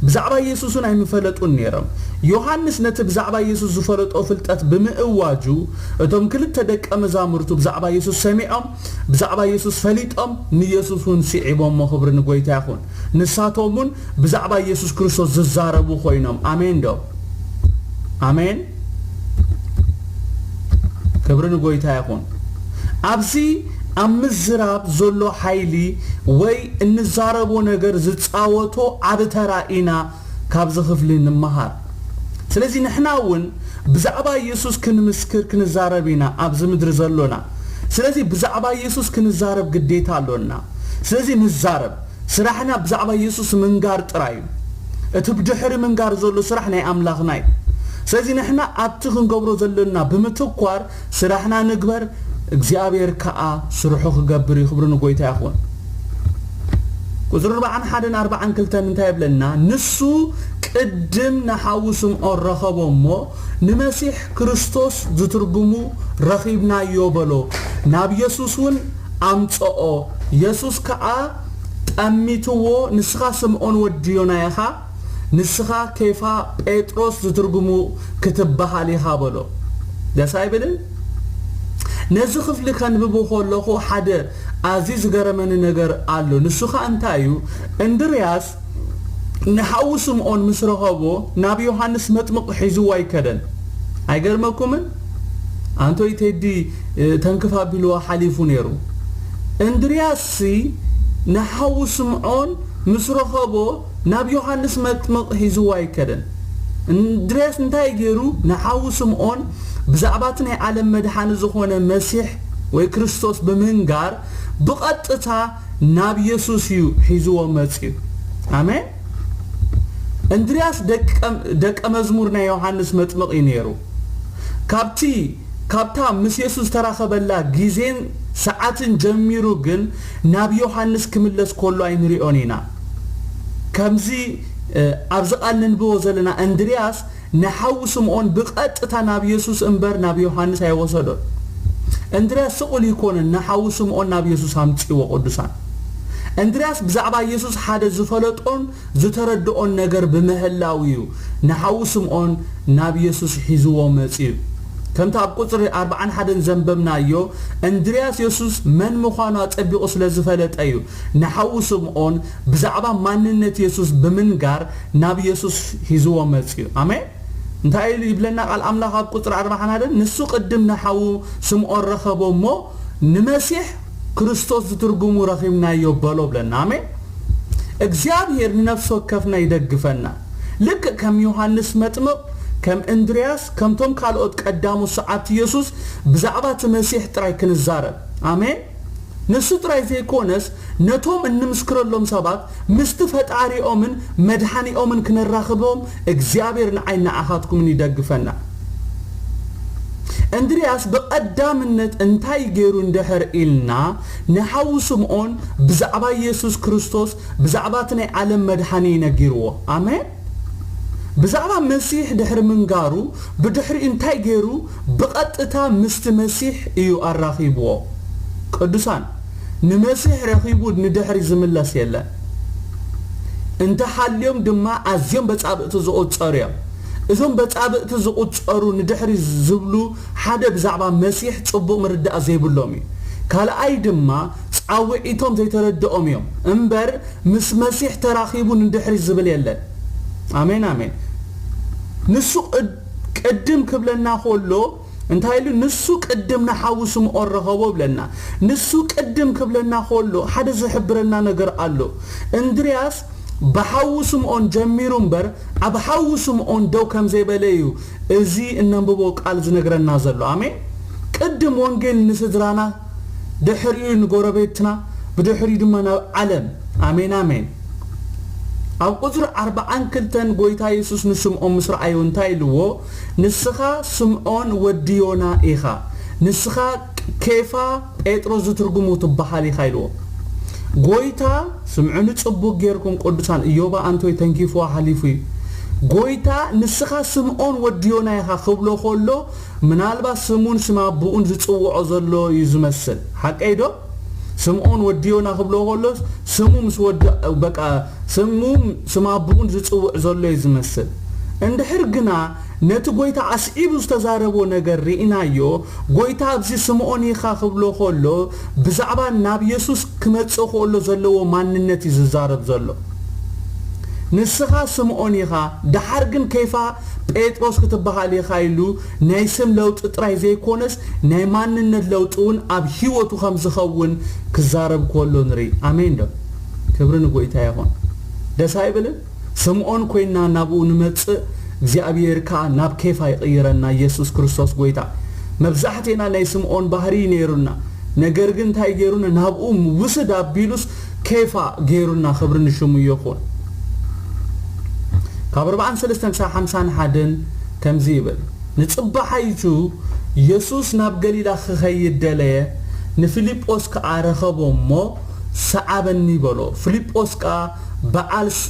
ብዛዕባ የሱስ እውን ኣይምፈለጡን ነይሮም። ዮሃንስ ነቲ ብዛዕባ የሱስ ዝፈለጦ ፍልጠት ብምእዋጁ፣ እቶም ክልተ ደቀ መዛሙርቱ ብዛዕባ የሱስ ሰሚዖም፣ ብዛዕባ የሱስ ፈሊጦም፣ ንየሱስ እውን ስዒቦሞ። ክብሪ ንጎይታ ይኹን። ንሳቶም እውን ብዛዕባ የሱስ ክርስቶስ ዝዛረቡ ኮይኖም። ኣሜን ዶ? ኣሜን። ክብሪ ንጎይታ ይኹን። ኣብዚ ኣብ ምዝራብ ዘሎ ሓይሊ ወይ እንዛረቦ ነገር ዝጻወቶ ዓቢ ተራ ኢና ካብዚ ክፍሊ ንምሃር። ስለዚ ንሕና እውን ብዛዕባ የሱስ ክንምስክር ክንዛረብ ኢና ኣብዚ ምድሪ ዘሎና። ስለዚ ብዛዕባ የሱስ ክንዛረብ ግዴታ ኣሎና። ስለዚ ንዛረብ። ስራሕና ብዛዕባ የሱስ ምንጋር ጥራይ እዩ። እቲ ብድሕሪ ምንጋር ዘሎ ስራሕ ናይ ኣምላኽና እዩ። ስለዚ ንሕና ኣብቲ ክንገብሮ ዘሎና ብምትኳር ስራሕና ንግበር፣ እግዚኣብሔር ከኣ ስርሑ ክገብር እዩ። ክብሪ ንጎይታ ይኹን። ቁጽሪ ኣርብዓን ሓደን ኣርብዓን ክልተን እንታይ ይብለና? ንሱ ቅድም ንሓዉ ስምዖን ረኸቦ እሞ፣ ንመሲሕ ክርስቶስ ዝትርጉሙ ረኺብናዮ በሎ። ናብ የሱስ እውን ኣምጽኦ። የሱስ ከኣ ጠሚትዎ፣ ንስኻ ስምዖን ወዲ ዮና ኢኻ፣ ንስኻ ኬፋ፣ ጴጥሮስ ዝትርጉሙ ክትበሃል ኢኻ በሎ። ደስ ኣይብልን? ነዚ ክፍሊ ከንብቦ ከለኹ ሓደ ኣዝዩ ዝገረመኒ ነገር ኣሎ። ንሱ ኸኣ እንታይ እዩ? እንድርያስ ንሓዉ ስምዖን ምስ ረኸቦ ናብ ዮሃንስ መጥምቕ ሒዝዎ ኣይከደን። ኣይገርመኩምን? ኣንቶይ ቴዲ፣ እ፣ ተንክፍ ኣቢልዎ ሓሊፉ ነይሩ። እንድርያስሲ ንሓዉ ስምዖን ምስ ረኸቦ ናብ ዮሃንስ መጥምቕ ሒዝዎ ኣይከደን። እንድርያስ እንታይ ገይሩ? ንሓዉ ስምዖን ብዛዕባ እቲ ናይ ዓለም መድሓኒ ዝኾነ መሲሕ ወይ ክርስቶስ ብምንጋር ብቐጥታ ናብ የሱስ እዩ ሒዝዎ መጺኡ። ኣሜን። እንድርያስ ደቀ፣ ደቀ መዝሙር ናይ ዮሃንስ መጥምቕ እዩ ነይሩ። ካብቲ፣ ካብታ ምስ የሱስ ዝተራኸበላ ግዜን ሰዓትን ጀሚሩ ግን ናብ ዮሃንስ ክምለስ ከሎ ኣይንሪኦን ኢና። ከምዚ፣ እ፣ ኣብዚ ቃል ንንብቦ ዘለና እንድርያስ ንሓዉ ስምዖን ብቐጥታ ናብ የሱስ እምበር ናብ ዮሃንስ ኣይወሰዶን። እንድርያስ ስቕ ኢሉ ኣይኮነን ንሓዉ ስምዖን ናብ የሱስ ኣምጺእዎ ቅዱሳን። እንድርያስ ብዛዕባ የሱስ ሓደ ዝፈለጦን ዝተረድኦን ነገር ብምህላው እዩ ንሓዉ ስምዖን ናብ የሱስ ሒዝዎ መጺኡ። ከምቲ ኣብ ቁጽሪ ኣርብዓን ሓደን ዘንበብናዮ፣ እንድርያስ የሱስ መን ምዃኑ ኣጸቢቑ ስለ ዝፈለጠ እዩ፣ ንሓዉ ስምዖን ብዛዕባ ማንነት የሱስ ብምንጋር ናብ የሱስ ሒዝዎ መጺኡ። ኣሜን። እንታይ ኢሉ ይብለና ቃል ኣምላኽ ኣብ ቁጽሪ ኣርብዓን ሓደን? ንሱ ቅድም ንሓዉ ስምዖን ረኸቦ እሞ፣ ንመሲሕ ክርስቶስ ዝትርጉሙ ረኺብናዮ በሎ ብለና። ኣሜን። እግዚኣብሔር ንነፍሲ ወከፍና ይደግፈና። ልክእ ከም ዮሃንስ መጥምቕ፣ ከም እንድርያስ፣ ከምቶም ካልኦት ቀዳሞት ሰዓብቲ የሱስ ብዛዕባ እቲ መሲሕ ጥራይ ክንዛረብ። ኣሜን። ንሱ ጥራይ ዘይኮነስ፣ ነቶም እንምስክረሎም ሰባት ምስቲ ፈጣሪኦምን መድሓኒኦምን ክነራኽቦም እግዚኣብሔር ንዓይ ንዓኻትኩምን ይደግፈና። እንድርያስ ብቐዳምነት እንታይ ገይሩ እንድሕር ኢልና፣ ንሓዉ ስምዖን ብዛዕባ የሱስ ክርስቶስ፣ ብዛዕባ እቲ ናይ ዓለም መድሓኒ እዩ ነጊርዎ። ኣሜን። ብዛዕባ መሲሕ ድሕሪ ምንጋሩ፣ ብድሕሪኡ እንታይ ገይሩ? ብቐጥታ ምስቲ መሲሕ እዩ ኣራኺብዎ። ቅዱሳን፣ ንመሲሕ ረኺቡ ንድሕሪ ዝምለስ የለን። እንተሃልዮም ድማ ኣዝዮም በጻብእቲ ዝቑጸሩ እዮም። እዞም በጻብእቲ ዝቑጸሩ ንድሕሪ ዝብሉ፣ ሓደ ብዛዕባ መሲሕ ጽቡቕ ምርዳእ ዘይብሎም እዩ። ካልኣይ ድማ ጻውዒቶም ዘይተረድኦም እዮም። እምበር ምስ መሲሕ ተራኺቡ ንድሕሪ ዝብል የለን። ኣሜን፣ ኣሜን። ንሱ ቅድ-፣ ቅድም ክብለና ከሎ እንታይ ኢሉ? ንሱ ቅድም ንሓዉ ስምዖን ረኸቦ ብለና። ንሱ ቅድም ክብለና ከሎ ሓደ ዝሕብረና ነገር ኣሎ። እንድርያስ ብሓዉ ስምዖን ጀሚሩ እምበር፣ ኣብ ሓዉ ስምዖን ደው ከም ዘይበለ እዩ እዚ እነንብቦ ቃል ዝነግረና ዘሎ። ኣሜን። ቅድም ወንጌል ንስድራና፣ ድሕሪኡ ንጎረቤትና፣ ብድሕሪኡ ድማ ናብ ዓለም። ኣሜን፣ ኣሜን። ኣብ ቁጽሪ ኣርብዓን ክልተን ጎይታ የሱስ ንስምዖን ምስ ረኣዮ እንታይ ኢልዎ? "ንስኻ ስምዖን ወዲ ዮና ኢኻ፣ ንስኻ ኬፋ ጴጥሮስ ዝትርጉሙ ትበሃል ኢኻ" ኢልዎ። ጎይታ፣ ስምዑኒ ጽቡቕ ጌርኩም ቅዱሳን፣ እዮባ ኣንቶይ ተንኪፍዋ ሓሊፉ እዩ። ጎይታ፣ "ንስኻ ስምዖን ወዲ ዮና ኢኻ" ክብሎ ከሎ፣ ምናልባት ስሙን ስም ኣቦኡን ዝጽውዖ ዘሎ እዩ ዝመስል። ሓቀይ ዶ? ስምዖን ወዲ ዮና ክብሎ ከሎስ፣ ስሙ ምስ ወዲ፣ በቃ፣ ስሙ ስም ኣቦኡን ዝጽውዕ ዘሎ እዩ ዝመስል። እንድሕር ግና ነቲ ጎይታ ኣስዒቡ ዝተዛረቦ ነገር ርኢናዮ። ጎይታ ኣብዚ ስምዖን ኢኻ ክብሎ ከሎ፣ ብዛዕባ ናብ የሱስ ክመጽእ ከሎ ዘለዎ ማንነት እዩ ዝዛረብ ዘሎ። "ንስኻ ስምዖን ኢኻ፣ ደሓር ግን ኬፋ ጴጥሮስ ክትበሃል ኢኻ" ኢሉ፣ ናይ ስም ለውጢ ጥራይ ዘይኮነስ፣ ናይ ማንነት ለውጢ እውን ኣብ ህይወቱ ከም ዝኸውን ክዛረብ ከሎ ንርኢ። ኣሜን ዶ? ክብሪ ንጎይታ ይኹን። ደስ ኣይብልን? ስምዖን ኮይና ናብኡ ንመጽእ፣ እግዚኣብሔር ከኣ ናብ ኬፋ ይቕይረና፣ ኢየሱስ ክርስቶስ ጎይታ። መብዛሕቴና ናይ ስምዖን ባህሪ ነይሩና፣ ነገር ግን እንታይ ገይሩና? ናብኡ ውስድ ኣቢሉስ ኬፋ ገይሩና። ክብሪ ንሽሙ ይኹን። ካብ ኣርብዓን ሰለስተን ክሳብ ሓምሳን ሓደን ከምዚ ይብል፣ ንጽባሓይቱ የሱስ ናብ ገሊላ ክኸይድ ደለየ፣ ንፊልጶስ ከኣ ረኸቦ እሞ፣ "ሰዓበኒ" በሎ። ፊልጶስ ከኣ በዓል ስ-፣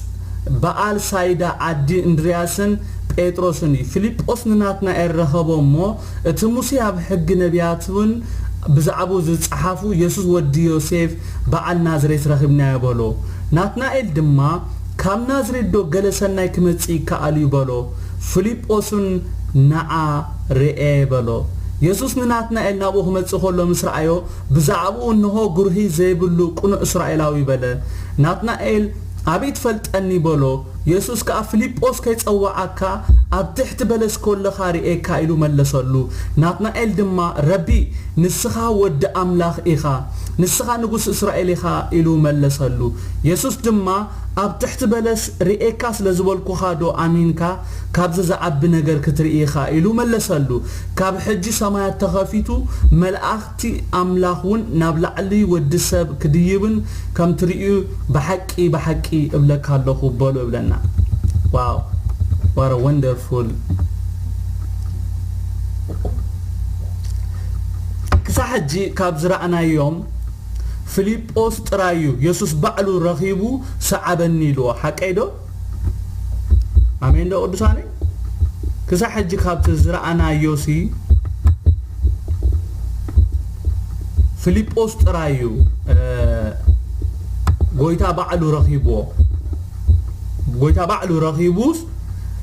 በዓል ሳይዳ ዓዲ እንድርያስን ጴጥሮስን እዩ። ፊልጶስ ንናትናኤል ረኸቦ እሞ፣ "እቲ ሙሴ ኣብ ሕጊ ነቢያት እውን ብዛዕባኡ ዝጸሓፉ የሱስ ወዲ ዮሴፍ በዓል ናዝሬት ረኺብናዮ" በሎ። ናትናኤል ድማ፣ "ካብ ናዝሬት ዶ ገለ ሰናይ ክመጽእ ይከኣል እዩ?" በሎ። ፊልጶስን፣ "ንዓ ርኤ" በሎ። የሱስ ንናትናኤል ናብኡ ክመጽእ ከሎ ምስ ረኣዮ፣ ብዛዕባኡ፣ "እንሆ፣ ግርሂ ዘይብሉ ቅኑዕ እስራኤላዊ" በለ። ናትናኤል፣ "ኣበይ ትፈልጠኒ?" በሎ። የሱስ ከኣ፣ "ፊልጶስ ከይጸውዓካ ኣብ ትሕቲ በለስ ከለኻ ርኤካ" ኢሉ መለሰሉ። ናትናኤል ድማ፣ "ረቢ፣ ንስኻ ወዲ ኣምላኽ ኢኻ፣ ንስኻ ንጉስ እስራኤል ኢኻ" ኢሉ መለሰሉ። የሱስ ድማ፣ "ኣብ ትሕቲ በለስ ርኤካ ስለ ዝበልኩኻ ዶ ኣሚንካ? ካብዚ ዝዓቢ ነገር ክትርኢ ኢኻ" ኢሉ መለሰሉ። ካብ ሕጂ ሰማያት ተኸፊቱ፣ መልኣኽቲ ኣምላኽ እውን ናብ ላዕሊ ወዲ ሰብ ክድይብን ከም ትርእዩ ብሓቂ፣ ብሓቂ እብለካ ኣለኹ በሎ እብለና። ዋው! What a wonderful። ክሳብ ሕጂ ካብ ዝረኣናዮም፣ ፊልጶስ ጥራይ እዩ የሱስ ባዕሉ ረኺቡ፣ "ሰዓበኒ" ኢልዎ። ሓቀይ ዶ? ኣሜን ዶ ቅዱሳነይ? ክሳብ ሕጂ ካብቲ ዝረኣናዮሲ፣ ፊልጶስ ጥራይ እዩ፣ እ፣ ጎይታ ባዕሉ ረኺብዎ። ጎይታ ባዕሉ ረኺቡስ፣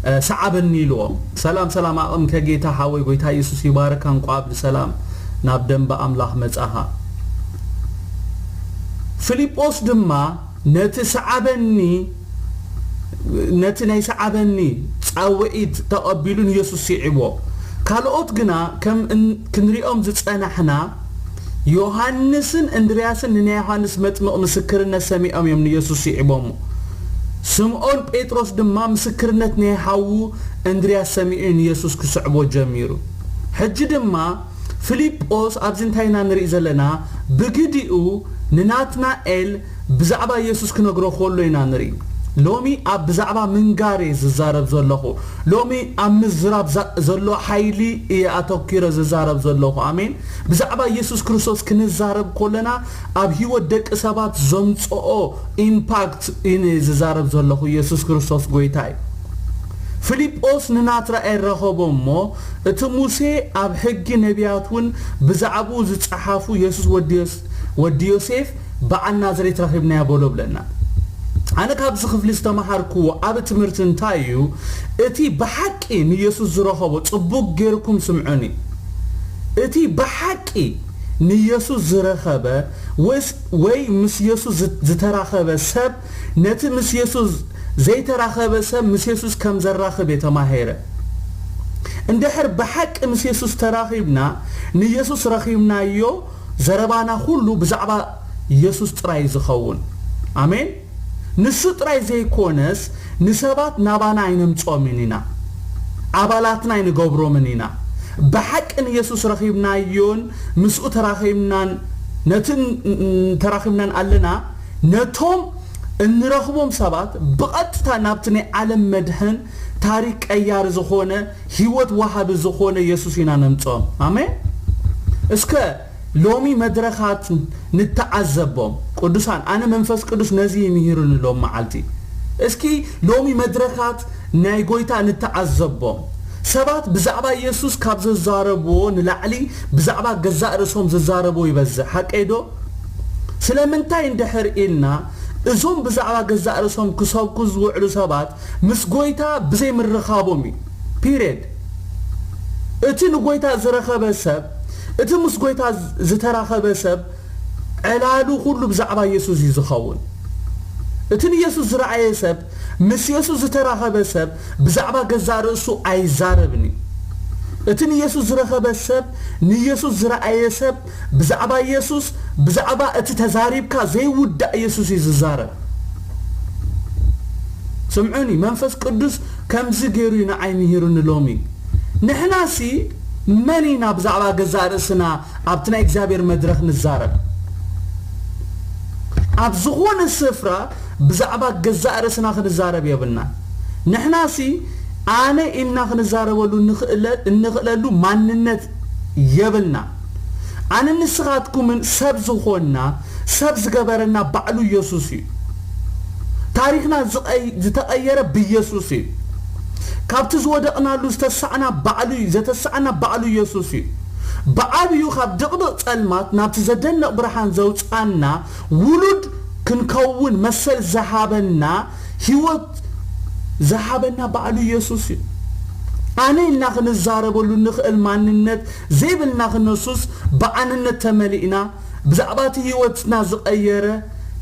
እ፣ ሰዓበኒ ኢልዎ። ሰላም ሰላም፣ ኣቕም ከጌታ ሓወይ፣ ጎይታ የሱስ ይባርካ። እንቋዕ ብሰላም ናብ ደንበ ኣምላኽ መጻኻ። ፊልጶስ ድማ ነቲ ሰዓበኒ፣ ነቲ ናይ ሰዓበኒ ጻውዒት ተቐቢሉ ንየሱስ ስዒቦ። ካልኦት ግና ከም እን-፣ ክንሪኦም ዝጸናሕና፣ ዮሃንስን እንድርያስን ንናይ ዮሃንስ መጥምቕ ምስክርነት ሰሚዖም እዮም ንየሱስ ስዒቦሞ። ስምዖን ጴጥሮስ ድማ ምስክርነት ናይ ሓዉ እንድርያስ ሰሚዑ ንየሱስ ክስዕቦ ጀሚሩ። ሕጂ ድማ ፊልጶስ ኣብዚ እንታይ ኢና ንርኢ ዘለና? ብግዲኡ ንናትናኤል ብዛዕባ የሱስ ክነግሮ ከሎ ኢና ንርኢ። ሎሚ ኣብ ብዛዕባ ምንጋር እየ ዝዛረብ ዘለኹ። ሎሚ ኣብ ምዝራብ ዛ-፣ ዘሎ ሓይሊ እየ ኣተኪረ ዝዛረብ ዘለኹ። ኣሜን። ብዛዕባ የሱስ ክርስቶስ ክንዛረብ ከለና ኣብ ህይወት ደቂ ሰባት ዘምጽኦ ኢምፓክት እየ ዝዛረብ ዘለኹ። የሱስ ክርስቶስ ጎይታ እዩ። ፊልጶስ ንናትናኤል ረኸቦ እሞ፣ እቲ ሙሴ ኣብ ሕጊ ነቢያት እውን ብዛዕባኡ ዝጸሓፉ የሱስ ወዲ ዮስ-፣ ወዲ ዮሴፍ በዓል ናዝሬት ረኺብናዮ በሎ ብለና። ኣነ ካብዚ ክፍሊ ዝተመሃርክዎ ዓቢ ትምህርቲ እንታይ እዩ? እቲ ብሓቂ ንየሱስ ዝረኸቦ፣ ጽቡቕ ጌርኩም ስምዑኒ። እቲ ብሓቂ ንየሱስ ዝረኸበ ወይስ፣ ወይ ምስ የሱስ ዝ-፣ ዝተራኸበ ሰብ ነቲ ምስ የሱስ ዘይተራኸበ ሰብ ምስ የሱስ ከም ዘራኽብ እየ ተማሂረ። እንድሕር ብሓቂ ምስ የሱስ ተራኺብና፣ ንየሱስ ረኺብናዮ፣ ዘረባና ኩሉ ብዛዕባ የሱስ ጥራይ እዩ ዝኸውን። ኣሜን። ንሱ ጥራይ ዘይኮነስ፣ ንሰባት ናባና ኣይነምጽኦምን ኢና። ኣባላትና ኣይንገብሮምን ኢና። ብሓቂ ንየሱስ ረኺብናዮን ምስኡ ተራኺብናን፣ ነቲ ን-፣ ን-፣ ተራኺብናን ኣለና፣ ነቶም እንረኽቦም ሰባት ብቐጥታ ናብቲ ናይ ዓለም መድሕን ታሪክ ቀያሪ ዝኾነ፣ ህይወት ወሃቢ ዝኾነ የሱስ ኢና ነምጽኦም። ኣሜን። እስከ ሎሚ መድረኻት ንተዓዘቦም። ቅዱሳን፣ ኣነ መንፈስ ቅዱስ ነዚ ይምሂሩኒ ሎም መዓልቲ። እስኪ ሎሚ መድረኻት ናይ ጎይታ ንተዓዘቦም። ሰባት ብዛዕባ የሱስ ካብ ዘዛረብዎ ንላዕሊ ብዛዕባ ገዛእ ርእሶም ዝዛረብዎ ይበዝሕ። ሓቀይ ዶ? ስለምንታይ እንድሕር ኢልና፣ እዞም ብዛዕባ ገዛእ ርእሶም ክሰብኩ ዝውዕሉ ሰባት ምስ ጎይታ ብዘይ ምርኻቦም እዩ። ፒሪየድ። እቲ ንጎይታ ዝረኸበ ሰብ፣ እቲ ምስ ጎይታ ዝ-፣ ዝተራኸበ ሰብ፣ ዕላሉ ኩሉ ብዛዕባ የሱስ እዩ ዝኸውን። እቲ ንየሱስ ዝረኣየ ሰብ፣ ምስ የሱስ ዝተራኸበ ሰብ፣ ብዛዕባ ገዛእ ርእሱ ኣይዛረብን እዩ። እቲ ንየሱስ ዝረኸበ ሰብ፣ ንየሱስ ዝረኣየ ሰብ፣ ብዛዕባ የሱስ፣ ብዛዕባ እቲ ተዛሪብካ ዘይውዳእ የሱስ እዩ ዝዛረብ። ስምዑኒ፣ መንፈስ ቅዱስ ከምዚ ገይሩ እዩ ንዓይ ምሂሩኒ ሎሚ። ንሕናሲ መን ኢና ብዛዕባ ገዛእ ርእስና ኣብቲ ናይ እግዚኣብሔር መድረኽ ንዛረብ? ኣብ ዝኾነ ስፍራ ብዛዕባ ገዛእ ርእስና ክንዛረብ የብልና። ንሕናሲ ኣነ ኢልና ክንዛረበሉ እንኽእለ-፣ እንኽእለሉ ማንነት የብልና። ኣነ ንስኻትኩምን ሰብ ዝኾንና፣ ሰብ ዝገበረና ባዕሉ ኢየሱስ እዩ። ታሪኽና ዝቐይ-፣ ዝተቐየረ ብኢየሱስ እዩ። ካብቲ ዝወደቕናሉ ዝተሳዕና ባዕሉ እዩ፣ ዘተሳዕና ባዕሉ ኢየሱስ እዩ። ብዓብዩ ካብ ድቕድቕ ጸልማት ናብቲ ዘደንቕ ብርሃን ዘውጽኣና፣ ውሉድ ክንከውን መሰል ዝሃበና፣ ህይወት ዝሃበና ባዕሉ ኢየሱስ እዩ። ኣነ ኢልና ክንዛረበሉ ንኽእል ማንነት ዘይብልና ክነሱስ ብኣንነት ተመሊእና፣ ብዛዕባ እቲ ህይወትና ዝቐየረ፣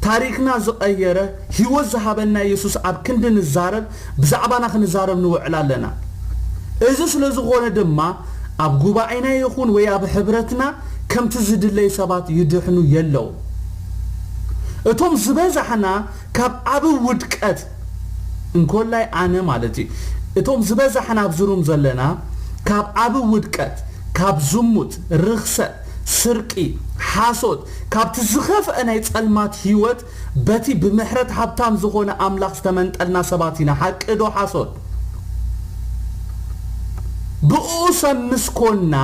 ታሪኽና ዝቐየረ፣ ህይወት ዝሃበና የሱስ ኣብ ክንዲ ንዛረብ፣ ብዛዕባና ክንዛረብ ንውዕል ኣለና። እዚ ስለ ዝኾነ ድማ፣ ኣብ ጉባኤና ይኹን ወይ ኣብ ሕብረትና ከምቲ ዝድለይ ሰባት ይድሕኑ የለዉ። እቶም ዝበዛሕና ካብ ዓቢ ውድቀት፣ እንኮላይ ኣነ ማለት እዩ፣ እቶም ዝበዛሕና ኣብዚ ሩም ዘለና ካብ ዓቢ ውድቀት፣ ካብ ዝሙት፣ ርኽሰት፣ ስርቂ፣ ሓሶት፣ ካብቲ ዝኸፍአ ናይ ጸልማት ህይወት በቲ ብምሕረት ሃብታም ዝኾነ ኣምላኽ ዝተመንጠልና ሰባት ኢና። ሓቂ ዶ ሓሶት? ብእኡ ሰብ ምስ ኮንና፣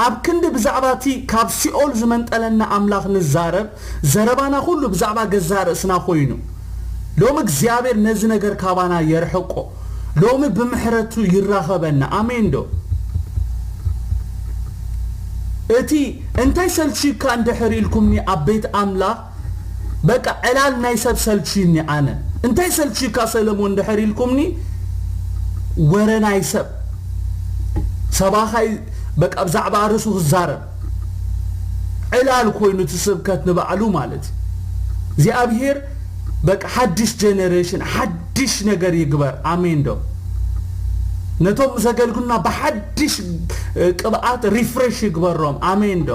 ኣብ ክንዲ ብዛዕባ እቲ ካብ ሲኦል ዝመንጠለና ኣምላኽ ንዛረብ፣ ዘረባና ኩሉ ብዛዕባ ገዛእ ርእስና ኮይኑ። ሎሚ እግዚኣብሔር ነዚ ነገር ካባና የርሕቆ። ሎሚ ብምሕረቱ ይራኸበና። ኣሜን ዶ? እቲ እንታይ ሰልችዩካ እንድሕር ኢልኩምኒ ኣብ ቤት ኣምላኽ፣ በቃ ዕላል ናይ ሰብ ሰልችዩኒ ኣነ። እንታይ ሰልችዩካ ሰለሞን እንድሕር ኢልኩምኒ፣ ወረ ናይ ሰብ ሰባኻይ በቃ ብዛዕባ ርእሱ ክዛረብ ዕላል ኮይኑ እቲ ስብከት ንባዕሉ ማለት እዩ። እግዚኣብሔር በቃ ሓድሽ ጀነሬሽን ሓድሽ ነገር ይግበር። ኣሜን ዶ? ነቶም ዘገልግሉና ብሓድሽ ቅብኣት ሪፍሬሽ ይግበሮም። ኣሜን ዶ?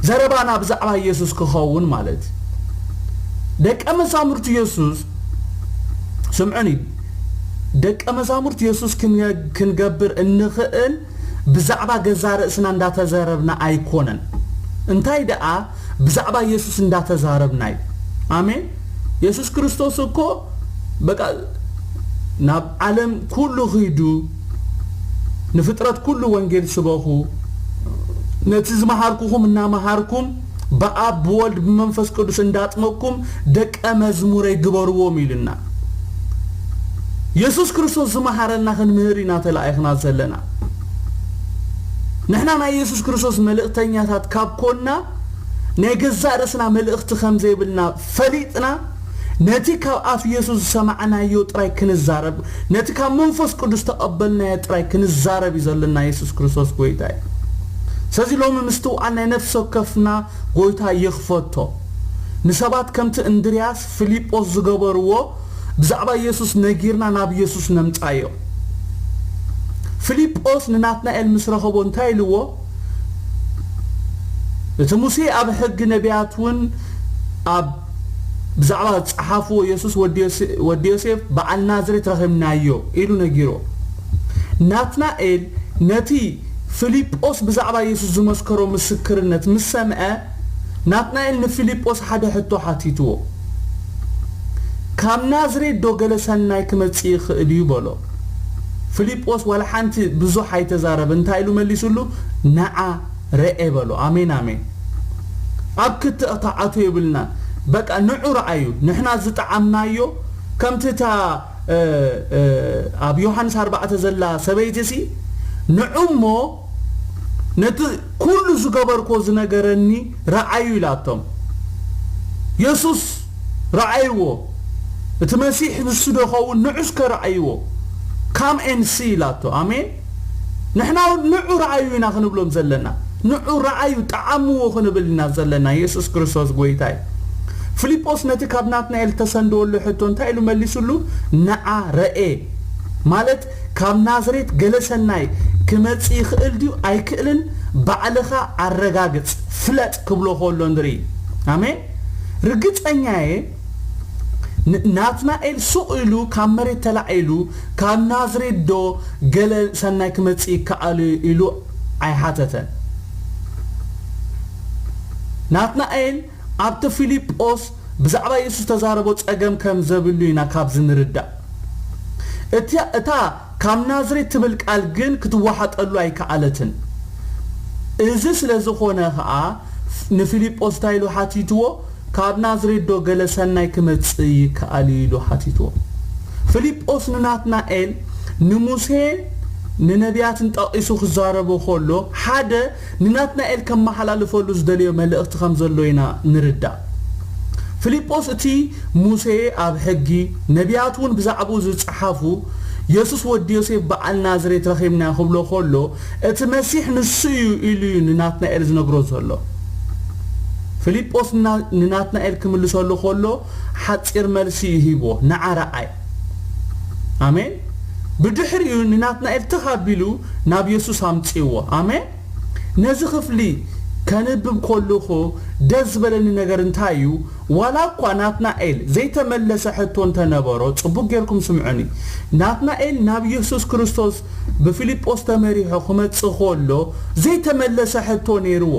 ዘረባና ብዛዕባ ኢየሱስ ክኸውን ማለት እዩ። ደቀ መዛሙርቱ ኢየሱስ ስምዑኒ፣ ደቀ መዛሙርቱ ኢየሱስ ክንገብር እንኽእል ብዛዕባ ገዛ ርእስና እንዳተዘረብና ኣይኮነን። እንታይ ደኣ ብዛዕባ ኢየሱስ እንዳተዛረብና እዩ። ኣሜን። ኢየሱስ ክርስቶስ እኮ በቃ ናብ ዓለም ኩሉ ኺዱ ንፍጥረት ኩሉ ወንጌል ስበኹ፣ ነቲ ዝመሃርኩኹም እናመሃርኩም ብኣብ ብወልድ ብመንፈስ ቅዱስ እንዳጥመቅኩም ደቀ መዝሙረይ ግበርዎም ኢልና። ኢየሱስ ክርስቶስ ዝመሃረና ክንምህር ኢና ተላኢኽና ዘለና። ንሕና ናይ ኢየሱስ ክርስቶስ መልእኽተኛታት ካብ ኮና ናይ ገዛእ ርእስና መልእኽቲ ከም ዘይብልና ፈሊጥና ነቲ ካብ ኣፍ ኢየሱስ ዝሰማዕናዮ ጥራይ ክንዛረብ፣ ነቲ ካብ መንፈስ ቅዱስ ተቐበልናዮ ጥራይ ክንዛረብ እዩ ዘለና። ኢየሱስ ክርስቶስ ጎይታ እዩ። ስለዚ ሎሚ ምስትውዓል ናይ ነፍሲ ወከፍና ጎይታ ይኽፈቶ። ንሰባት ከምቲ እንድርያስ ፊልጶስ ዝገበርዎ ብዛዕባ ኢየሱስ ነጊርና ናብ ኢየሱስ ነምጻዮ። ፊልጶስ ንናትናኤል ምስ ረኸቦ እንታይ ኢልዎ? እቲ ሙሴ ኣብ ሕጊ ነቢያት እውን ኣብ ብዛዕባ ዝጸሓፍዎ ኢየሱስ ወዲ ዮሴ-፣ ወዲ ዮሴፍ በዓል ናዝሬት ረኺብናዮ ኢሉ ነጊሮ። ናትናኤል ነቲ ፊልጶስ ብዛዕባ ኢየሱስ ዝመስከሮ ምስክርነት ምስ ሰምዐ፣ ናትናኤል ንፊልጶስ ሓደ ሕቶ ሓቲትዎ። "ካብ ናዝሬት ዶ ገለ ሰናይ ክመጽእ ይኽእል እዩ?" በሎ። ፊልጶስ ዋላ ሓንቲ ብዙሕ ኣይተዛረበ። እንታይ ኢሉ መሊሱሉ? "ንዓ ረኤ" በሎ። ኣሜን፣ ኣሜን። ኣብ ክትዕ ተዓቱ የብልናን። በቃ ንዑ ረኣዩ። ንሕና ዝጠዓምናዮ ከምቲ እታ፣ እ፣ እ፣ ኣብ ዮሃንስ ኣርባዕተ ዘላ ሰበይቲ ሲ፣ "ንዑ እሞ ነቲ ኩሉ ዝገበርኮ ዝነገረኒ ረኣዩ" ኢላቶም። የሱስ ረኣይዎ። "እቲ መሲሕ ንሱ ዶ ኸውን? ንዑ እስከ ረኣይዎ። Come and see" ኢላቶ። ኣሜን። ንሕና እውን ንዑ ረኣዩ ኢና ክንብሎም ዘለና። ንዑ ረኣዩ፣ ጠዓምዎ ክንብል ኢና ዘለና። የሱስ ክርስቶስ ጎይታ እዩ። ፊልጶስ ነቲ ካብ ናትናኤል ተሰንደወሉ ሕቶ እንታይ ኢሉ መሊሱሉ? "ንዓ ረኤ" ማለት ካብ ናዝሬት ገለ ሰናይ ክመጽእ ይኽእል ድዩ ኣይክእልን ባዕልኻ ኣረጋግጽ፣ ፍለጥ ክብሎ ከሎ ንርኢ። ኣሜን። ርግጸኛ እየ ን-፣ ናትናኤል ሱቕ ኢሉ ካብ መሬት ተላዒሉ "ካብ ናዝሬት ዶ ገለ ሰናይ ክመጽእ ይከኣል እዩ?" ኢሉ ኣይሓተተን። ናትናኤል ኣብቲ ፊልጶስ ብዛዕባ የሱስ ተዛረቦ ጸገም ከም ዘብሉ ኢና ካብዚ ንርዳእ። እቲ፣ እታ ካብ ናዝሬት ትብል ቃል ግን ክትወሓጠሉ ኣይከኣለትን። እዚ ስለ ዝኾነ ኸኣ ንፊልጶስ እንታይ ኢሉ ሓቲትዎ? "ካብ ናዝሬት ዶ ገለ ሰናይ ክመጽእ ይከኣል እዩ?" ኢሉ ሓቲትዎ። ፊልጶስ ንናትናኤል ንሙሴ ንነቢያትን ጠቒሱ ክዛረቦ ከሎ ሓደ ንናትናኤል ከመሓላልፈሉ ዝደለዮ መልእኽቲ ከም ዘሎ ኢና ንርዳእ። ፊልጶስ እቲ ሙሴ ኣብ ሕጊ፣ ነቢያት እውን ብዛዕባኡ ዝጸሓፉ፣ የሱስ ወዲ ዮሴፍ በዓል ናዝሬት ረኺብናዮ ክብሎ ከሎ፣ እቲ መሲሕ ንሱ እዩ ኢሉ እዩ ንናትናኤል ዝነግሮ ዘሎ። ፊልጶስ ንና-፣ ንናትናኤል ክምልሰሉ ከሎ ሓጺር መልሲ እዩ ሂብዎ፣ "ንዓ ረኣይ።" ኣሜን። ብድሕሪኡ ንናትናኤል ትኽ ኣቢሉ ናብ የሱስ ኣምጺእዎ። ኣሜን። ነዚ ክፍሊ ከንብብ ከለኹ ደስ ዝበለኒ ነገር እንታይ እዩ? ዋላ እኳ ናትናኤል ዘይተመለሰ ሕቶ እንተነበሮ፣ ጽቡቕ ጌርኩም ስምዑኒ። ናትናኤል ናብ የሱስ ክርስቶስ ብፊልጶስ ተመሪሑ ክመጽእ ከሎ ዘይተመለሰ ሕቶ ነይርዎ።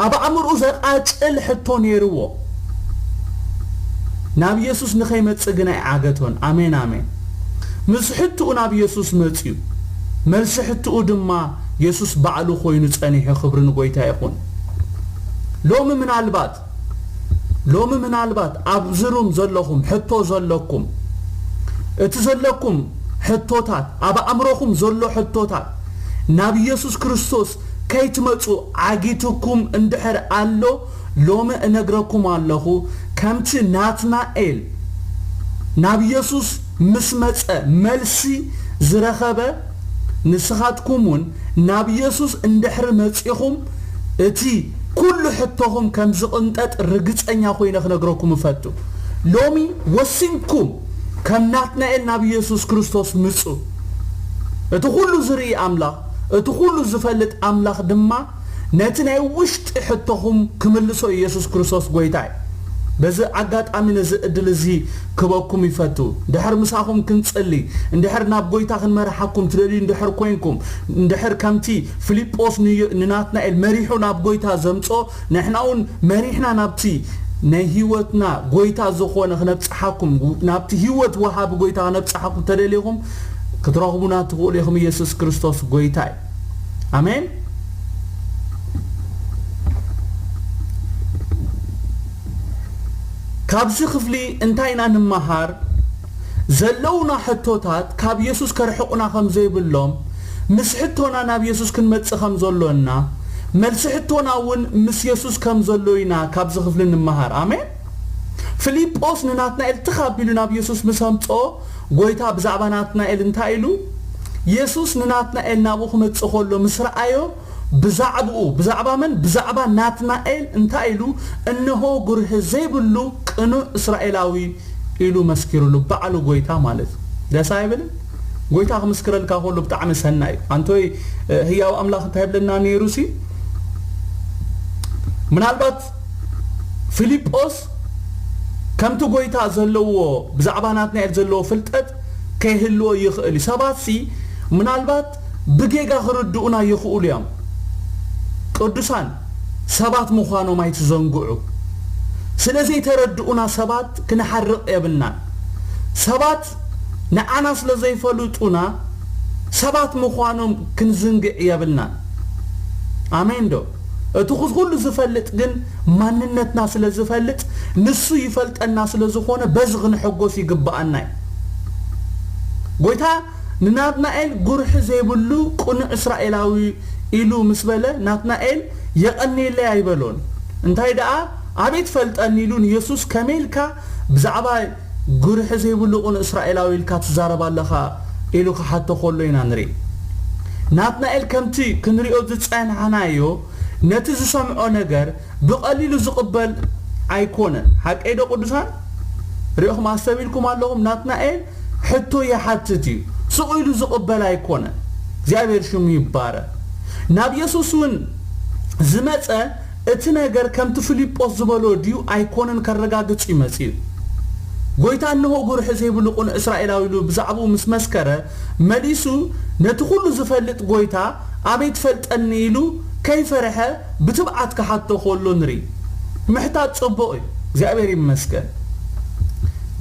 ኣብ ኣእምርኡ ዘቃጭል ሕቶ ነይርዎ። ናብ የሱስ ንኸይመጽእ ግን ኣይዓገቶን። ኣሜን፣ ኣሜን። ምስ ሕትኡ ናብ የሱስ መጽዩ። መልሲ ሕትኡ ድማ የሱስ ባዕሉ ኮይኑ ጸኒሑ። ክብሪ ንጎይታ ይኹን። ሎሚ ምናልባት፣ ሎሚ ምናልባት ኣብዚ ሩም ዘለኹም ሕቶ ዘለኩም፣ እቲ ዘለኩም ሕቶታት፣ ኣብ ኣእምሮኹም ዘሎ ሕቶታት ናብ የሱስ ክርስቶስ ከይትመጹ ዓጊትኩም እንድሕር ኣሎ፣ ሎሚ እነግረኩም ኣለኹ፣ ከምቲ ናትናኤል ናብ የሱስ ምስ መጸ፣ መልሲ ዝረኸበ፣ ንስኻትኩም እውን ናብ ኢየሱስ እንድሕሪ መጺኹም፣ እቲ ኩሉ ሕቶኹም ከም ዝቕንጠጥ ርግጸኛ ኮይነ ክነግረኩም እፈቱ። ሎሚ ወሲንኩም ከም ናትናኤል ናብ ኢየሱስ ክርስቶስ ምጹ። እቲ ኩሉ ዝርኢ ኣምላኽ፣ እቲ ኩሉ ዝፈልጥ ኣምላኽ ድማ ነቲ ናይ ውሽጢ ሕቶኹም ክምልሶ ኢየሱስ ክርስቶስ ጎይታ እዩ። በዚ ኣጋጣሚ ነዚ ዕድል እዚ ክበኩም ይፈቱ። እንድሕር ምሳኹም ክንጽሊ፣ እንድሕር ናብ ጎይታ ክንመርሓኩም ትደልዩ እንድሕር ኮይንኩም፣ እንድሕር ከምቲ ፊልጶስ ንዮ-፣ ንናትናኤል መሪሑ ናብ ጎይታ ዘምጾ፣ ንሕና እውን መሪሕና ናብቲ ናይ ህይወትና ጎይታ ዝኾነ ክነብጽሓኩም፣ ናብቲ ህይወት ወሃቢ ጎይታ ክነብጽሓኩም ተደሊኹም ክትረኽቡና ትኽእሉ ኢኹም። ኢየሱስ ክርስቶስ ጎይታ እዩ። ኣሜን። ካብዚ ክፍሊ እንታይ ኢና ንመሃር? ዘለውና ሕቶታት ካብ የሱስ ከርሕቑና ከም ዘይብሎም፣ ምስ ሕቶና ናብ የሱስ ክንመጽእ ከም ዘሎና፣ መልሲ ሕቶና እውን ምስ የሱስ ከም ዘሎ ኢና ካብዚ ክፍሊ ንመሃር። ኣሜን። ፊልጶስ ንናትናኤል ትኽ ኣቢሉ ናብ የሱስ ምስ ኣምጽኦ፣ ጎይታ ብዛዕባ ናትናኤል እንታይ ኢሉ? የሱስ ንናትናኤል ናብኡ ክመጽእ ከሎ ምስ ረኣዮ፣ ብዛዕባኡ፣ ብዛዕባ መን? ብዛዕባ ናትናኤል እንታይ ኢሉ? "እንሆ፣ ጉርሒ ዘይብሉ ቅኑዕ እስራኤላዊ" ኢሉ መስኪሩሉ፣ ባዕሉ ጎይታ ማለት እዩ። ደስ ኣይብልን? ጎይታ ክምስክረልካ ከሎ ብጣዕሚ ሰናይ እዩ። ኣንቶይ፣ እ፣ ህያው ኣምላኽ እንታይ ይብለና ነይሩ ሲ? ምናልባት ፊልጶስ ከምቲ ጎይታ ዘለዎ፣ ብዛዕባ ናትናኤል ዘለዎ ፍልጠት ከይህልዎ ይኽእል እዩ። ሰባት ሲ ምናልባት ብጌጋ ክርድኡና ይኽእሉ እዮም። ቅዱሳን ሰባት ምዃኖም ኣይትዘንግዑ። ስለ ዘይተረድኡና ሰባት ክንሓርቕ የብልናን። ሰባት ንዓና ስለ ዘይፈልጡና ሰባት ምዃኖም ክንዝንግዕ የብልናን። ኣሜን ዶ? እቲ ኩ-፣ ኩሉ ዝፈልጥ ግን ማንነትና ስለ ዝፈልጥ፣ ንሱ ይፈልጠና ስለ ዝኾነ በዚ ክንሕጎስ ይግብኣና እዩ። ጎይታ ንናትናኤል ጉርሒ ዘይብሉ ቅኑዕ እስራኤላዊ ኢሉ ምስ በለ፣ ናትናኤል የቐንየለይ ኣይበሎን። እንታይ ደኣ፣ ኣበይ ትፈልጠኒ ኢሉ ንየሱስ ከመይ ኢልካ ብዛዕባ ጉርሒ ዘይብሉ ቅኑዕ እስራኤላዊ ኢልካ ትዛረብ ኣለኻ ኢሉ ክሓቶ ከሎ ኢና ንርኢ። ናትናኤል ከምቲ ክንሪኦ ዝጸናሕናዮ ነቲ ዝሰምዖ ነገር ብቐሊሉ ዝቕበል ኣይኮነን። ሓቀይ ዶ ቅዱሳን? ሪእኹም ኣስተቢልኩም ኣለኹም። ናትናኤል ሕቶ ይሓትት እዩ፣ ስቕ ኢሉ ዝቕበል ኣይኮነን። እግዚኣብሔር ሽሙ ይባረክ። ናብ የሱስ እውን ዝመጸ እቲ ነገር ከምቲ ፊልጶስ ዝበሎ ድዩ ኣይኮነን ከረጋግጽ እዩ መጺኡ። ጎይታ እንሆ ጉርሒ ዘይብሉ ቅኑዕ እስራኤላዊ ኢሉ ብዛዕባኡ ምስ መስከረ፣ መሊሱ ነቲ ኩሉ ዝፈልጥ ጎይታ ኣበይ ትፈልጠኒ ኢሉ ከይፈርሐ ብትብዓት ክሓቶ ከሎ ንርኢ። ምሕታት ጽቡቕ እዩ። እግዚኣብሔር ይመስገን።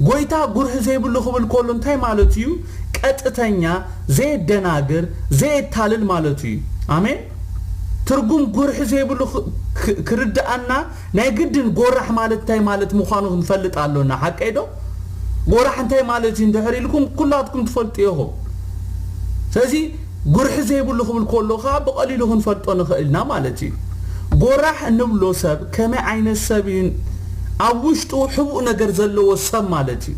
ጎይታ ጉርሒ ዘይብሉ ክብል ከሎ እንታይ ማለት እዩ? ቀጥተኛ፣ ዘየደናግር፣ ዘየታልል ማለት እዩ። ኣሜን። ትርጉም ጉርሒ ዘይብሉ ክ-፣ ክ-፣ ክርድኣና ናይ ግድን ጎራሕ ማለት እንታይ ማለት ምዃኑ ክንፈልጥ ኣሎና። ሓቀይ ዶ? ጎራሕ እንታይ ማለት እዩ እንድሕር ኢልኩም ኩላትኩም ትፈልጡ ኢኹም። ስለዚ ጉርሒ ዘይብሉ ክብል ከሎ ኸዓ ብቐሊሉ ክንፈልጦ ንኽእል ኢና ማለት እዩ። ጎራሕ እንብሎ ሰብ ከመይ ዓይነት ሰብ እዩ? ኣብ ውሽጡ ሕቡእ ነገር ዘለዎ ሰብ ማለት እዩ።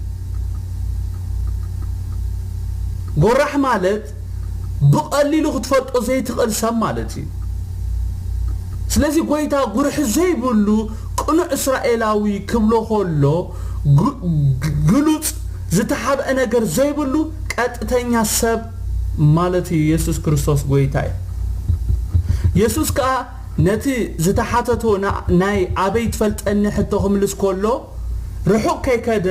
ጎራሕ ማለት ብቐሊሉ ክትፈልጦ ዘይትኽእል ሰብ ማለት እዩ። ስለዚ ጎይታ ጉርሒ ዘይብሉ ቅኑዕ እስራኤላዊ ክብሎ ከሎ፣ ግ-፣ ግ-፣ ግሉጽ ዝተሓብአ ነገር ዘይብሉ ቀጥተኛ ሰብ ማለት እዩ። የሱስ ክርስቶስ ጎይታ እዩ። የሱስ ከኣ ነቲ ዝተሓተቶ ና-፣ ናይ ኣበይ ትፈልጠኒ ሕቶ ክምልስ ከሎ፣ ርሑቕ ከይከደ፣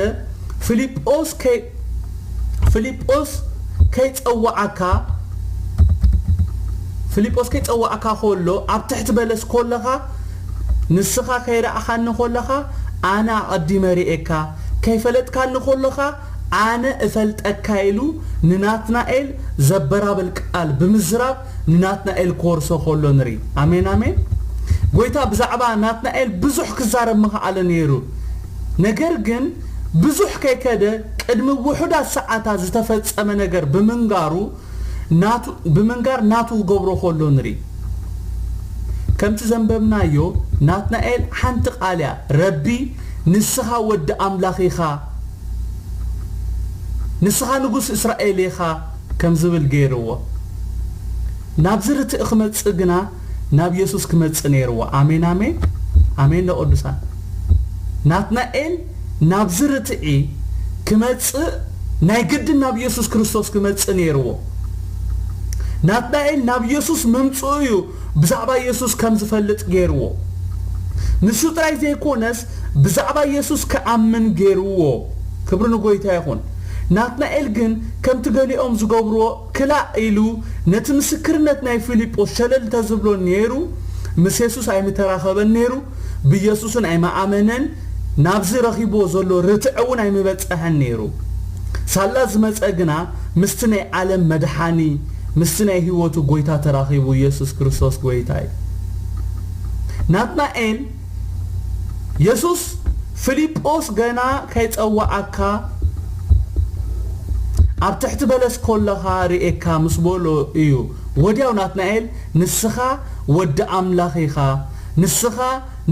ፊልጶስ ከይ-፣ ፊልጶስ ከይጸውዓካ፣ ፊልጶስ ከይጸውዓካ ከሎ፣ ኣብ ትሕቲ በለስ ከለኻ፣ ንስኻ ከይረኣኻኒ ከለኻ፣ ኣነ ኣቐዲመ ርእየካ፣ ከይፈለጥካኒ ከለኻ፣ ኣነ እፈልጠካ ኢሉ ንናትናኤል ዘበራብል ቃል ብምዝራብ ንናትናኤል ክወርሶ ከሎ ንርኢ። ኣሜን፣ ኣሜን። ጎይታ ብዛዕባ ናትናኤል ብዙሕ ክዛረብ ምኽኣለ ነይሩ። ነገር ግን ብዙሕ ከይከደ ቅድሚ ውሑዳት ሰዓታት ዝተፈጸመ ነገር ብምንጋሩ ናቱ፣ ብምንጋር ናቱ ክገብሮ ከሎ ንርኢ። ከምቲ ዘንበብናዮ ናትናኤል ሓንቲ ቃል እያ፣ "ረቢ ንስኻ ወዲ ኣምላኽ ኢኻ" ንስኻ ንጉስ እስራኤል ኢኻ ከም ዝብል ገይርዎ። ናብዚ ርትእ ክመጽእ ግና ናብ የሱስ ክመጽእ ነይርዎ። ኣሜን፣ ኣሜን፣ ኣሜን። ለቅዱሳን ናትናኤል ናብዚ ርትዒ ክመጽእ ናይ ግድን ናብ የሱስ ክርስቶስ ክመጽእ ነይርዎ። ናትናኤል ናብ የሱስ ምምጽኡ እዩ ብዛዕባ የሱስ ከም ዝፈልጥ ገይርዎ። ንሱ ጥራይ ዘይኮነስ ብዛዕባ የሱስ ክኣምን ገይርዎ። ክብሪ ንጎይታ ይኹን። ናትናኤል ግን ከምቲ ገሊኦም ዝገብርዎ ክላእ ኢሉ ነቲ ምስክርነት ናይ ፊልጶስ ሸለል እንተዝብሎ ነይሩ፣ ምስ የሱስ ኣይምተራኸበን ነይሩ፣ ብየሱስን ኣይመኣመነን፣ ናብዚ ረኺብዎ ዘሎ ርትዒ እውን ኣይምበጸሐን ነይሩ። ሳላ ዝመጸ ግና ምስቲ ናይ ዓለም መድሓኒ፣ ምስቲ ናይ ህይወቱ ጎይታ ተራኺቡ። የሱስ ክርስቶስ ጎይታ እዩ። ናትናኤል የሱስ ፊልጶስ ገና ከይጸዋዓካ ኣብ ትሕቲ በለስ ኮለኻ ርኤካ ምስ በሎ እዩ ወዲያው ናትናኤል ንስኻ ወዲ ኣምላኽ ኢኻ፣ ንስኻ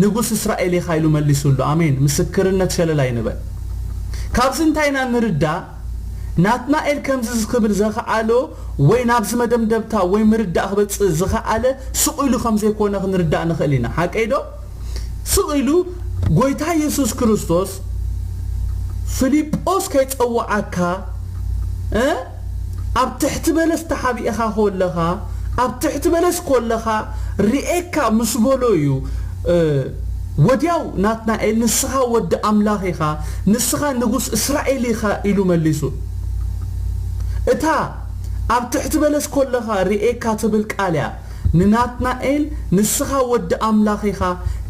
ንጉስ እስራኤል ኢኻ ኢሉ መሊሱሉ። ኣሜን። ምስክርነት ሸለል ኣይንበል። ካብዚ እንታይ ኢና ንርዳእ? ናትናኤል ከምዚ ክብል ዘኽኣሎ ወይ ናብዚ መደምደምታ ወይ ምርዳእ ክበጽእ ዝኽኣለ ስቕ ኢሉ ከም ዘይኮነ ክንርዳእ ንኽእል ኢና። ሓቀይ ዶ? ስቕ ኢሉ ጎይታ የሱስ ክርስቶስ ፊልጶስ ከይጸውዓካ እ ኣብ ትሕቲ በለስ ተሓቢእኻ ከለኻ ኣብ ትሕቲ በለስ ከለኻ ርኤካ ምስ በሎ እዩ። እ፣ ወዲያው ናትናኤል ንስኻ ወዲ ኣምላኽ ኢኻ፣ ንስኻ ንጉስ እስራኤል ኢኻ ኢሉ መሊሱ። እታ ኣብ ትሕቲ በለስ ከለኻ ርኤካ ትብል ቃል እያ ንናትናኤል ንስኻ ወዲ ኣምላኽ ኢኻ፣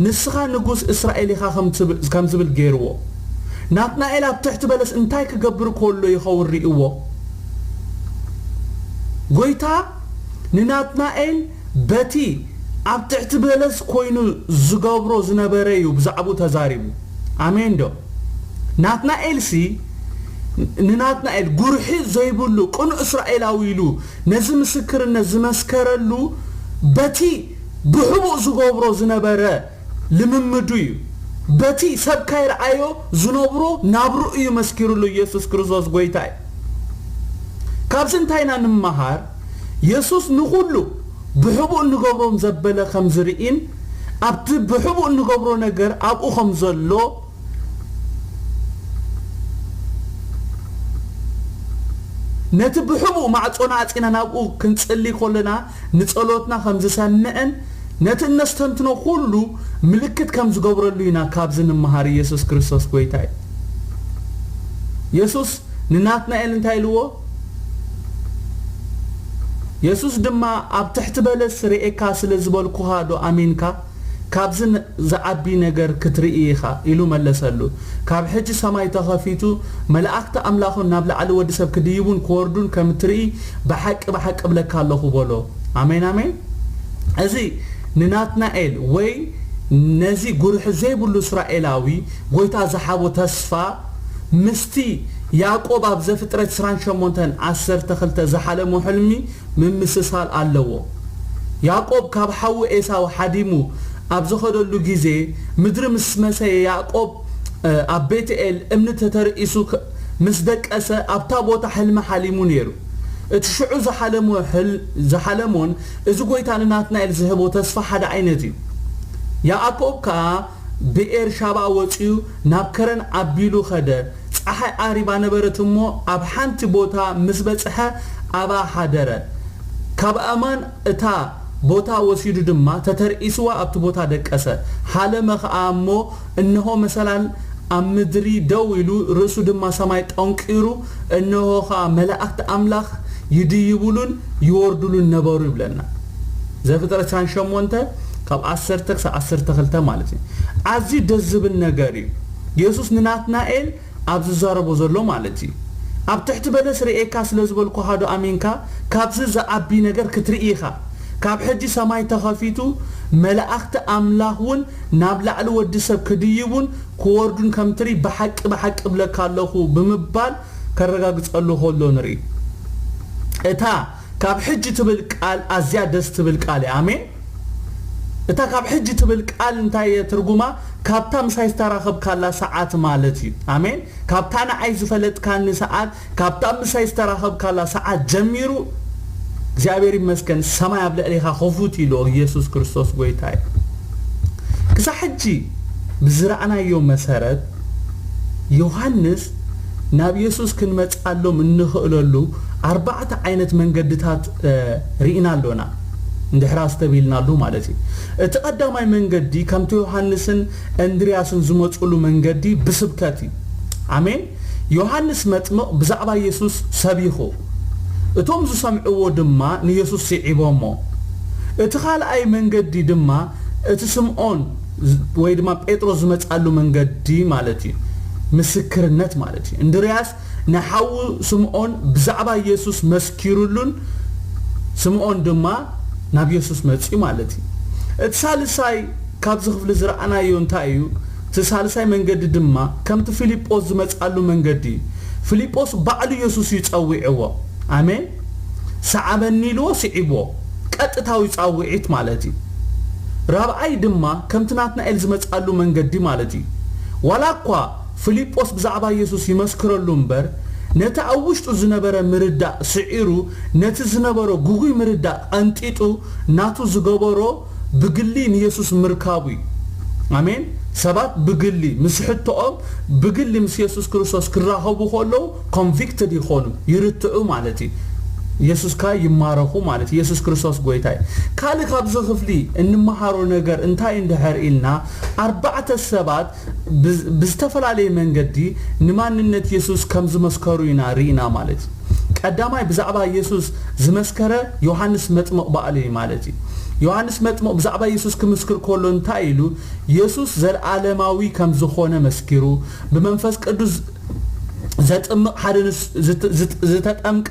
ንስኻ ንጉስ እስራኤል ኢኻ ከም ትብል- ከም ዝብል ገይርዎ። ናትናኤል ኣብ ትሕቲ በለስ እንታይ ክገብር ከሎ ይኸውን ርእይዎ? ጎይታ ንናትናኤል በቲ ኣብ ትሕቲ በለስ ኮይኑ ዝገብሮ ዝነበረ እዩ ብዛዕባኡ ተዛሪቡ። ኣሜን ዶ? ናትናኤልሲ ንናትናኤል ጉርሒ ዘይብሉ ቅኑዕ እስራኤላዊ ኢሉ ነዚ ምስክርነት ዝመስከረሉ በቲ ብሕቡእ ዝገብሮ ዝነበረ ልምምዱ እዩ። በቲ ሰብ ካይረኣዮ ዝነብሮ ናብሩ እዩ መስኪሩሉ። ኢየሱስ ክርስቶስ ጎይታ እዩ። ካብዚ እንታይ ኢና ንመሃር? የሱስ ንኹሉ ብሕቡእ እንገብሮም ዘበለ ከም ዝርእን ኣብቲ ብሕቡእ እንገብሮ ነገር ኣብኡ ከም ዘሎ ነቲ ብሕቡእ ማዕጾና ኣጺና ናብኡ ክንጽሊ ከለና ንጸሎትና ከም ዝሰምዕን ነቲ እነስተንትኖ ኩሉ ምልክት ከም ዝገብረሉ ኢና ካብዚ ንመሃር። ኢየሱስ ክርስቶስ ጎይታ እዩ። የሱስ ንናትናኤል እንታይ ኢልዎ? የሱስ ድማ ኣብ ትሕቲ በለስ ርእየካ ስለ ዝበልኩኻ ዶ ኣሚንካ? ካብዚ ን- ዝዓቢ ነገር ክትርኢ ኢኻ ኢሉ መለሰሉ። ካብ ሕጂ ሰማይ ተኸፊቱ መላእኽቲ ኣምላኽን ናብ ላዕሊ ወዲ ሰብ ክድይቡን ክወርዱን ከም እትርኢ ብሓቂ ብሓቂ እብለካ ኣለኹ በሎ። ኣሜን ኣሜን። እዚ ንናትናኤል ወይ ነዚ ጉርሒ ዘይብሉ እስራኤላዊ ጎይታ ዝሃቦ ተስፋ ምስቲ ያዕቆብ ኣብ ዘፍጥረት ዕስራን ሸሞንተን ዓሰርተ ክልተ ዝሓለሞ ሕልሚ ምምስሳል ኣለዎ። ያዕቆብ ካብ ሓዉ ኤሳው ሓዲሙ ኣብ ዝኸደሉ ግዜ ምድሪ ምስ መሰየ ያዕቆብ ኣብ ቤትኤል እምኒ ተተርኢሱ ምስ ደቀሰ ኣብታ ቦታ ሕልሚ ሓሊሙ ነይሩ። እቲ ሽዑ ዝሓለሞ ዝሓለሞን እዚ ጎይታ ንናትናኤል ዝህቦ ተስፋ ሓደ ዓይነት እዩ። ያዕቆብ ከኣ ብኤር ሻባ ወጺኡ ናብ ከረን ኣቢሉ ኸደ። ጸሓይ ዓሪባ ነበረት እሞ ኣብ ሓንቲ ቦታ ምስ በጽሐ ኣብኣ ሓደረ። ካብ ኣእማን እታ ቦታ ወሲዱ ድማ ተተርኢስዋ ኣብቲ ቦታ ደቀሰ። ሓለመ ኸኣ እሞ እንሆ መሰላል ኣብ ምድሪ ደው ኢሉ ርእሱ ድማ ሰማይ ጠንቂሩ እንሆ ኸኣ መላእክቲ ኣምላኽ ይድይቡሉን ይወርዱሉን ነበሩ ይብለና። ዘፍጥረት ዕስራን ሸሞንተ ካብ ዓሰርተ ክሳብ ዓሰርተ ክልተ ማለት እዩ። ኣዝዩ ደስ ዝብል ነገር እዩ። የሱስ ንናትናኤል ኣብ ዝዛረቦ ዘሎ ማለት እዩ። ኣብ ትሕቲ በለስ ርእየካ ስለ ዝበልኩኻ ዶ ኣሚንካ? ካብዚ ዝዓቢ ነገር ክትርኢ ኢኻ። ካብ ሕጂ ሰማይ ተኸፊቱ መላእኽቲ ኣምላኽ እውን ናብ ላዕሊ ወዲ ሰብ ክድይቡን ክወርዱን ከም ትርኢ ብሓቂ ብሓቂ እብለካ ኣለኹ ብምባል ከረጋግጸሉ ከሎ ንርኢ። እታ ካብ ሕጂ ትብል ቃል ኣዝያ ደስ ትብል ቃል እያ። ኣሜን። እታ ካብ ሕጂ ትብል ቃል እንታይ እየ ትርጉማ? ካብታ ምሳይ ዝተራኸብካላ ሰዓት ማለት እዩ። ኣሜን። ካብታ ንዓይ ዝፈለጥካኒ ሰዓት፣ ካብታ ምሳይ ዝተራኸብካላ ሰዓት ጀሚሩ እግዚኣብሔር ይመስገን፣ ሰማይ ኣብ ልዕሌኻ ክፉት ኢሉ ኢየሱስ ክርስቶስ ጎይታ እዩ። ክሳብ ሕጂ ብዝረኣናዮ መሰረት ዮሃንስ ናብ ኢየሱስ ክንመጽኣሎም እንኽእለሉ ኣርባዕተ ዓይነት መንገድታት ርኢና ኣሎና። እንድሕር ኣስተብሂልናሉ ማለት እዩ። እቲ ቀዳማይ መንገዲ ከምቲ ዮሃንስን እንድርያስን ዝመጹሉ መንገዲ ብስብከት እዩ። ኣሜን። ዮሃንስ መጥምቕ ብዛዕባ ኢየሱስ ሰቢኹ፣ እቶም ዝሰምዕዎ ድማ ንኢየሱስ ስዒቦሞ። እቲ ካልኣይ መንገዲ ድማ እቲ ስምዖን ወይ ድማ ጴጥሮስ ዝመጻሉ መንገዲ ማለት እዩ። ምስክርነት ማለት እዩ። እንድርያስ ንሓዉ ስምዖን ብዛዕባ ኢየሱስ መስኪሩሉን ስምዖን ድማ ናብ ኢየሱስ መጺኡ ማለት እዩ። እቲ ሳልሳይ ካብዚ ክፍሊ ዝረኣናዮ እንታይ እዩ? እቲ ሳልሳይ መንገዲ ድማ ከምቲ ፊልጶስ ዝመጻሉ መንገዲ እዩ። ፊልጶስ ባዕሉ ኢየሱስ እዩ ጸዊዕዎ። ኣሜን። ሰዓበኒ ኢልዎ ስዒብዎ። ቀጥታዊ ጻውዒት ማለት እዩ። ራብዓይ ድማ ከምቲ ናትናኤል ዝመጻሉ መንገዲ ማለት እዩ። ዋላ እኳ ፊልጶስ ብዛዕባ ኢየሱስ ይመስክረሉ እምበር፣ ነቲ ኣብ ውሽጡ ዝነበረ ምርዳእ ስዒሩ፣ ነቲ ዝነበሮ ግጉይ ምርዳእ ቀንጢጡ ናቱ ዝገበሮ ብግሊ ንየሱስ ምርካቡ እዩ። ኣሜን። ሰባት ብግሊ ምስ ሕቶኦም ብግሊ ምስ የሱስ ክርስቶስ ክራኸቡ ከለዉ ኮንቪክትድ ይኾኑ፣ ይርትዑ ማለት እዩ። የሱስ ከኣ ይማረኹ ማለት እዩ። የሱስ ክርስቶስ ጎይታ እዩ። ካልእ ካብዚ ክፍሊ እንመሃሮ ነገር እንታይ እንድሕር ኢልና፣ ኣርባዕተ ሰባት ብዝ-፣ ብዝተፈላለየ መንገዲ ንማንነት የሱስ ከም ዝመስከሩ ኢና ርኢና ማለት እዩ። ቀዳማይ ብዛዕባ የሱስ ዝመስከረ ዮሃንስ መጥምቕ ባዕሉ እዩ ማለት እዩ። ዮሃንስ መጥምቕ ብዛዕባ የሱስ ክምስክር ከሎ እንታይ ኢሉ? የሱስ ዘለኣለማዊ ከም ዝኾነ መስኪሩ፣ ብመንፈስ ቅዱስ ዘጥምቕ ሓደ ንስ-፣ ዝት-፣ ዝት-፣ ዝተጠምቀ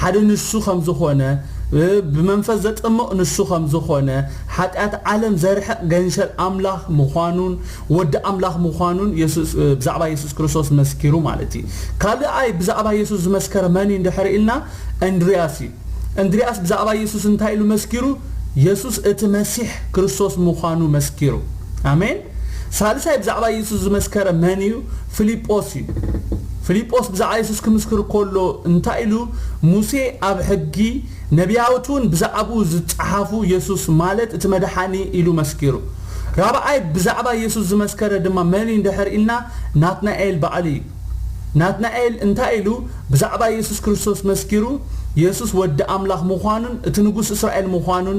ሓደ ንሱ ከም ዝኾነ፣ እ፣ ብመንፈስ ዘጥምቕ ንሱ ከም ዝኾነ፣ ሓጢኣት ዓለም ዘርሕቕ ገንሸል ኣምላኽ ምዃኑን ወዲ ኣምላኽ ምዃኑን የሱስ፣ እ፣ ብዛዕባ የሱስ ክርስቶስ መስኪሩ ማለት እዩ። ካልኣይ ብዛዕባ የሱስ ዝመስከረ መን እዩ እንድሕር ኢልና፣ እንድርያስ እዩ። እንድርያስ ብዛዕባ የሱስ እንታይ ኢሉ መስኪሩ? የሱስ እቲ መሲሕ ክርስቶስ ምዃኑ መስኪሩ። ኣሜን። ሳልሳይ ብዛዕባ የሱስ ዝመስከረ መን እዩ? ፊልጶስ እዩ። ፊልጶስ ብዛዕባ የሱስ ክምስክር ከሎ እንታይ ኢሉ? ሙሴ ኣብ ሕጊ፣ ነቢያት እውን ብዛዕባኡ ዝጸሓፉ የሱስ ማለት እቲ መድሓኒ ኢሉ መስኪሩ። ራብዓይ ብዛዕባ የሱስ ዝመስከረ ድማ መን እዩ እንድሕር ኢልና፣ ናትናኤል ባዕሉ እዩ። ናትናኤል እንታይ ኢሉ ብዛዕባ የሱስ ክርስቶስ መስኪሩ? የሱስ ወዲ ኣምላኽ ምዃኑን እቲ ንጉስ እስራኤል ምዃኑን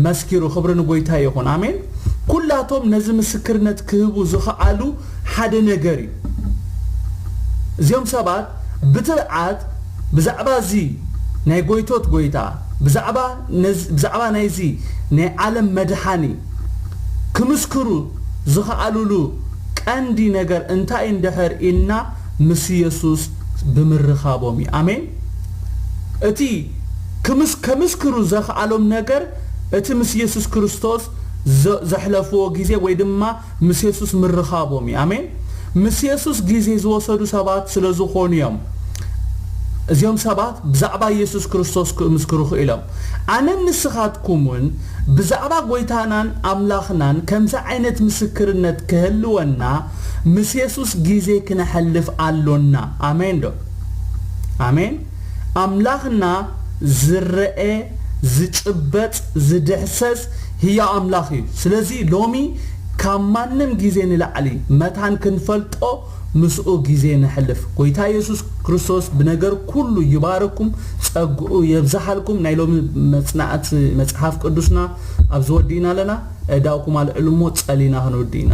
መስኪሩ። ክብሪ ንጎይታ ይኹን። ኣሜን። ኩላቶም ነዚ ምስክርነት ክህቡ ዝኸኣሉ ሓደ ነገር እዩ። እዚኦም ሰባት ብትብዓት ብዛዕባ እዚ ናይ ጎይቶት ጎይታ፣ ብዛዕባ ነዚ፣ ብዛዕባ ናይዚ ናይ ዓለም መድሓኒ ክምስክሩ ዝኸኣሉሉ ቀንዲ ነገር እንታይ እንድሕር ኢልና፣ ምስ የሱስ ብምርኻቦም እዩ። ኣሜን። እቲ ክምስ-፣ ከምስክሩ ዘኸኣሎም ነገር እቲ ምስ የሱስ ክርስቶስ ዘ-፣ ዘሕለፍዎ ግዜ ወይ ድማ ምስ የሱስ ምርኻቦም እዩ። ኣሜን። ምስ የሱስ ግዜ ዝወሰዱ ሰባት ስለ ዝኾኑ እዮም። እዚኦም ሰባት ብዛዕባ የሱስ ክርስቶስ ክምስክሩ ክኢሎም። ኣነን ንስኻትኩምን ብዛዕባ ጎይታናን ኣምላኽናን ከምዚ ዓይነት ምስክርነት ክህልወና ምስ የሱስ ግዜ ክነሕልፍ ኣሎና። ኣሜን ዶ? ኣሜን። ኣምላኽና ዝረአ፣ ዝጭበጥ፣ ዝድሕሰስ ህያው ኣምላኽ እዩ። ስለዚ ሎሚ ካብ ማንም ግዜ ንላዕሊ መታን ክንፈልጦ ምስኡ ግዜ ነሕልፍ። ጎይታ የሱስ ክርስቶስ ብነገር ኩሉ ይባርኩም፣ ጸግኡ የብዝሓልኩም። ናይ ሎሚ መጽናዕቲ መጽሓፍ ቅዱስና ኣብዚ ወዲእና ኣለና። ኣእዳውኩም ኣልዕሉ እሞ ጸሊና ክንወዲ ኢና።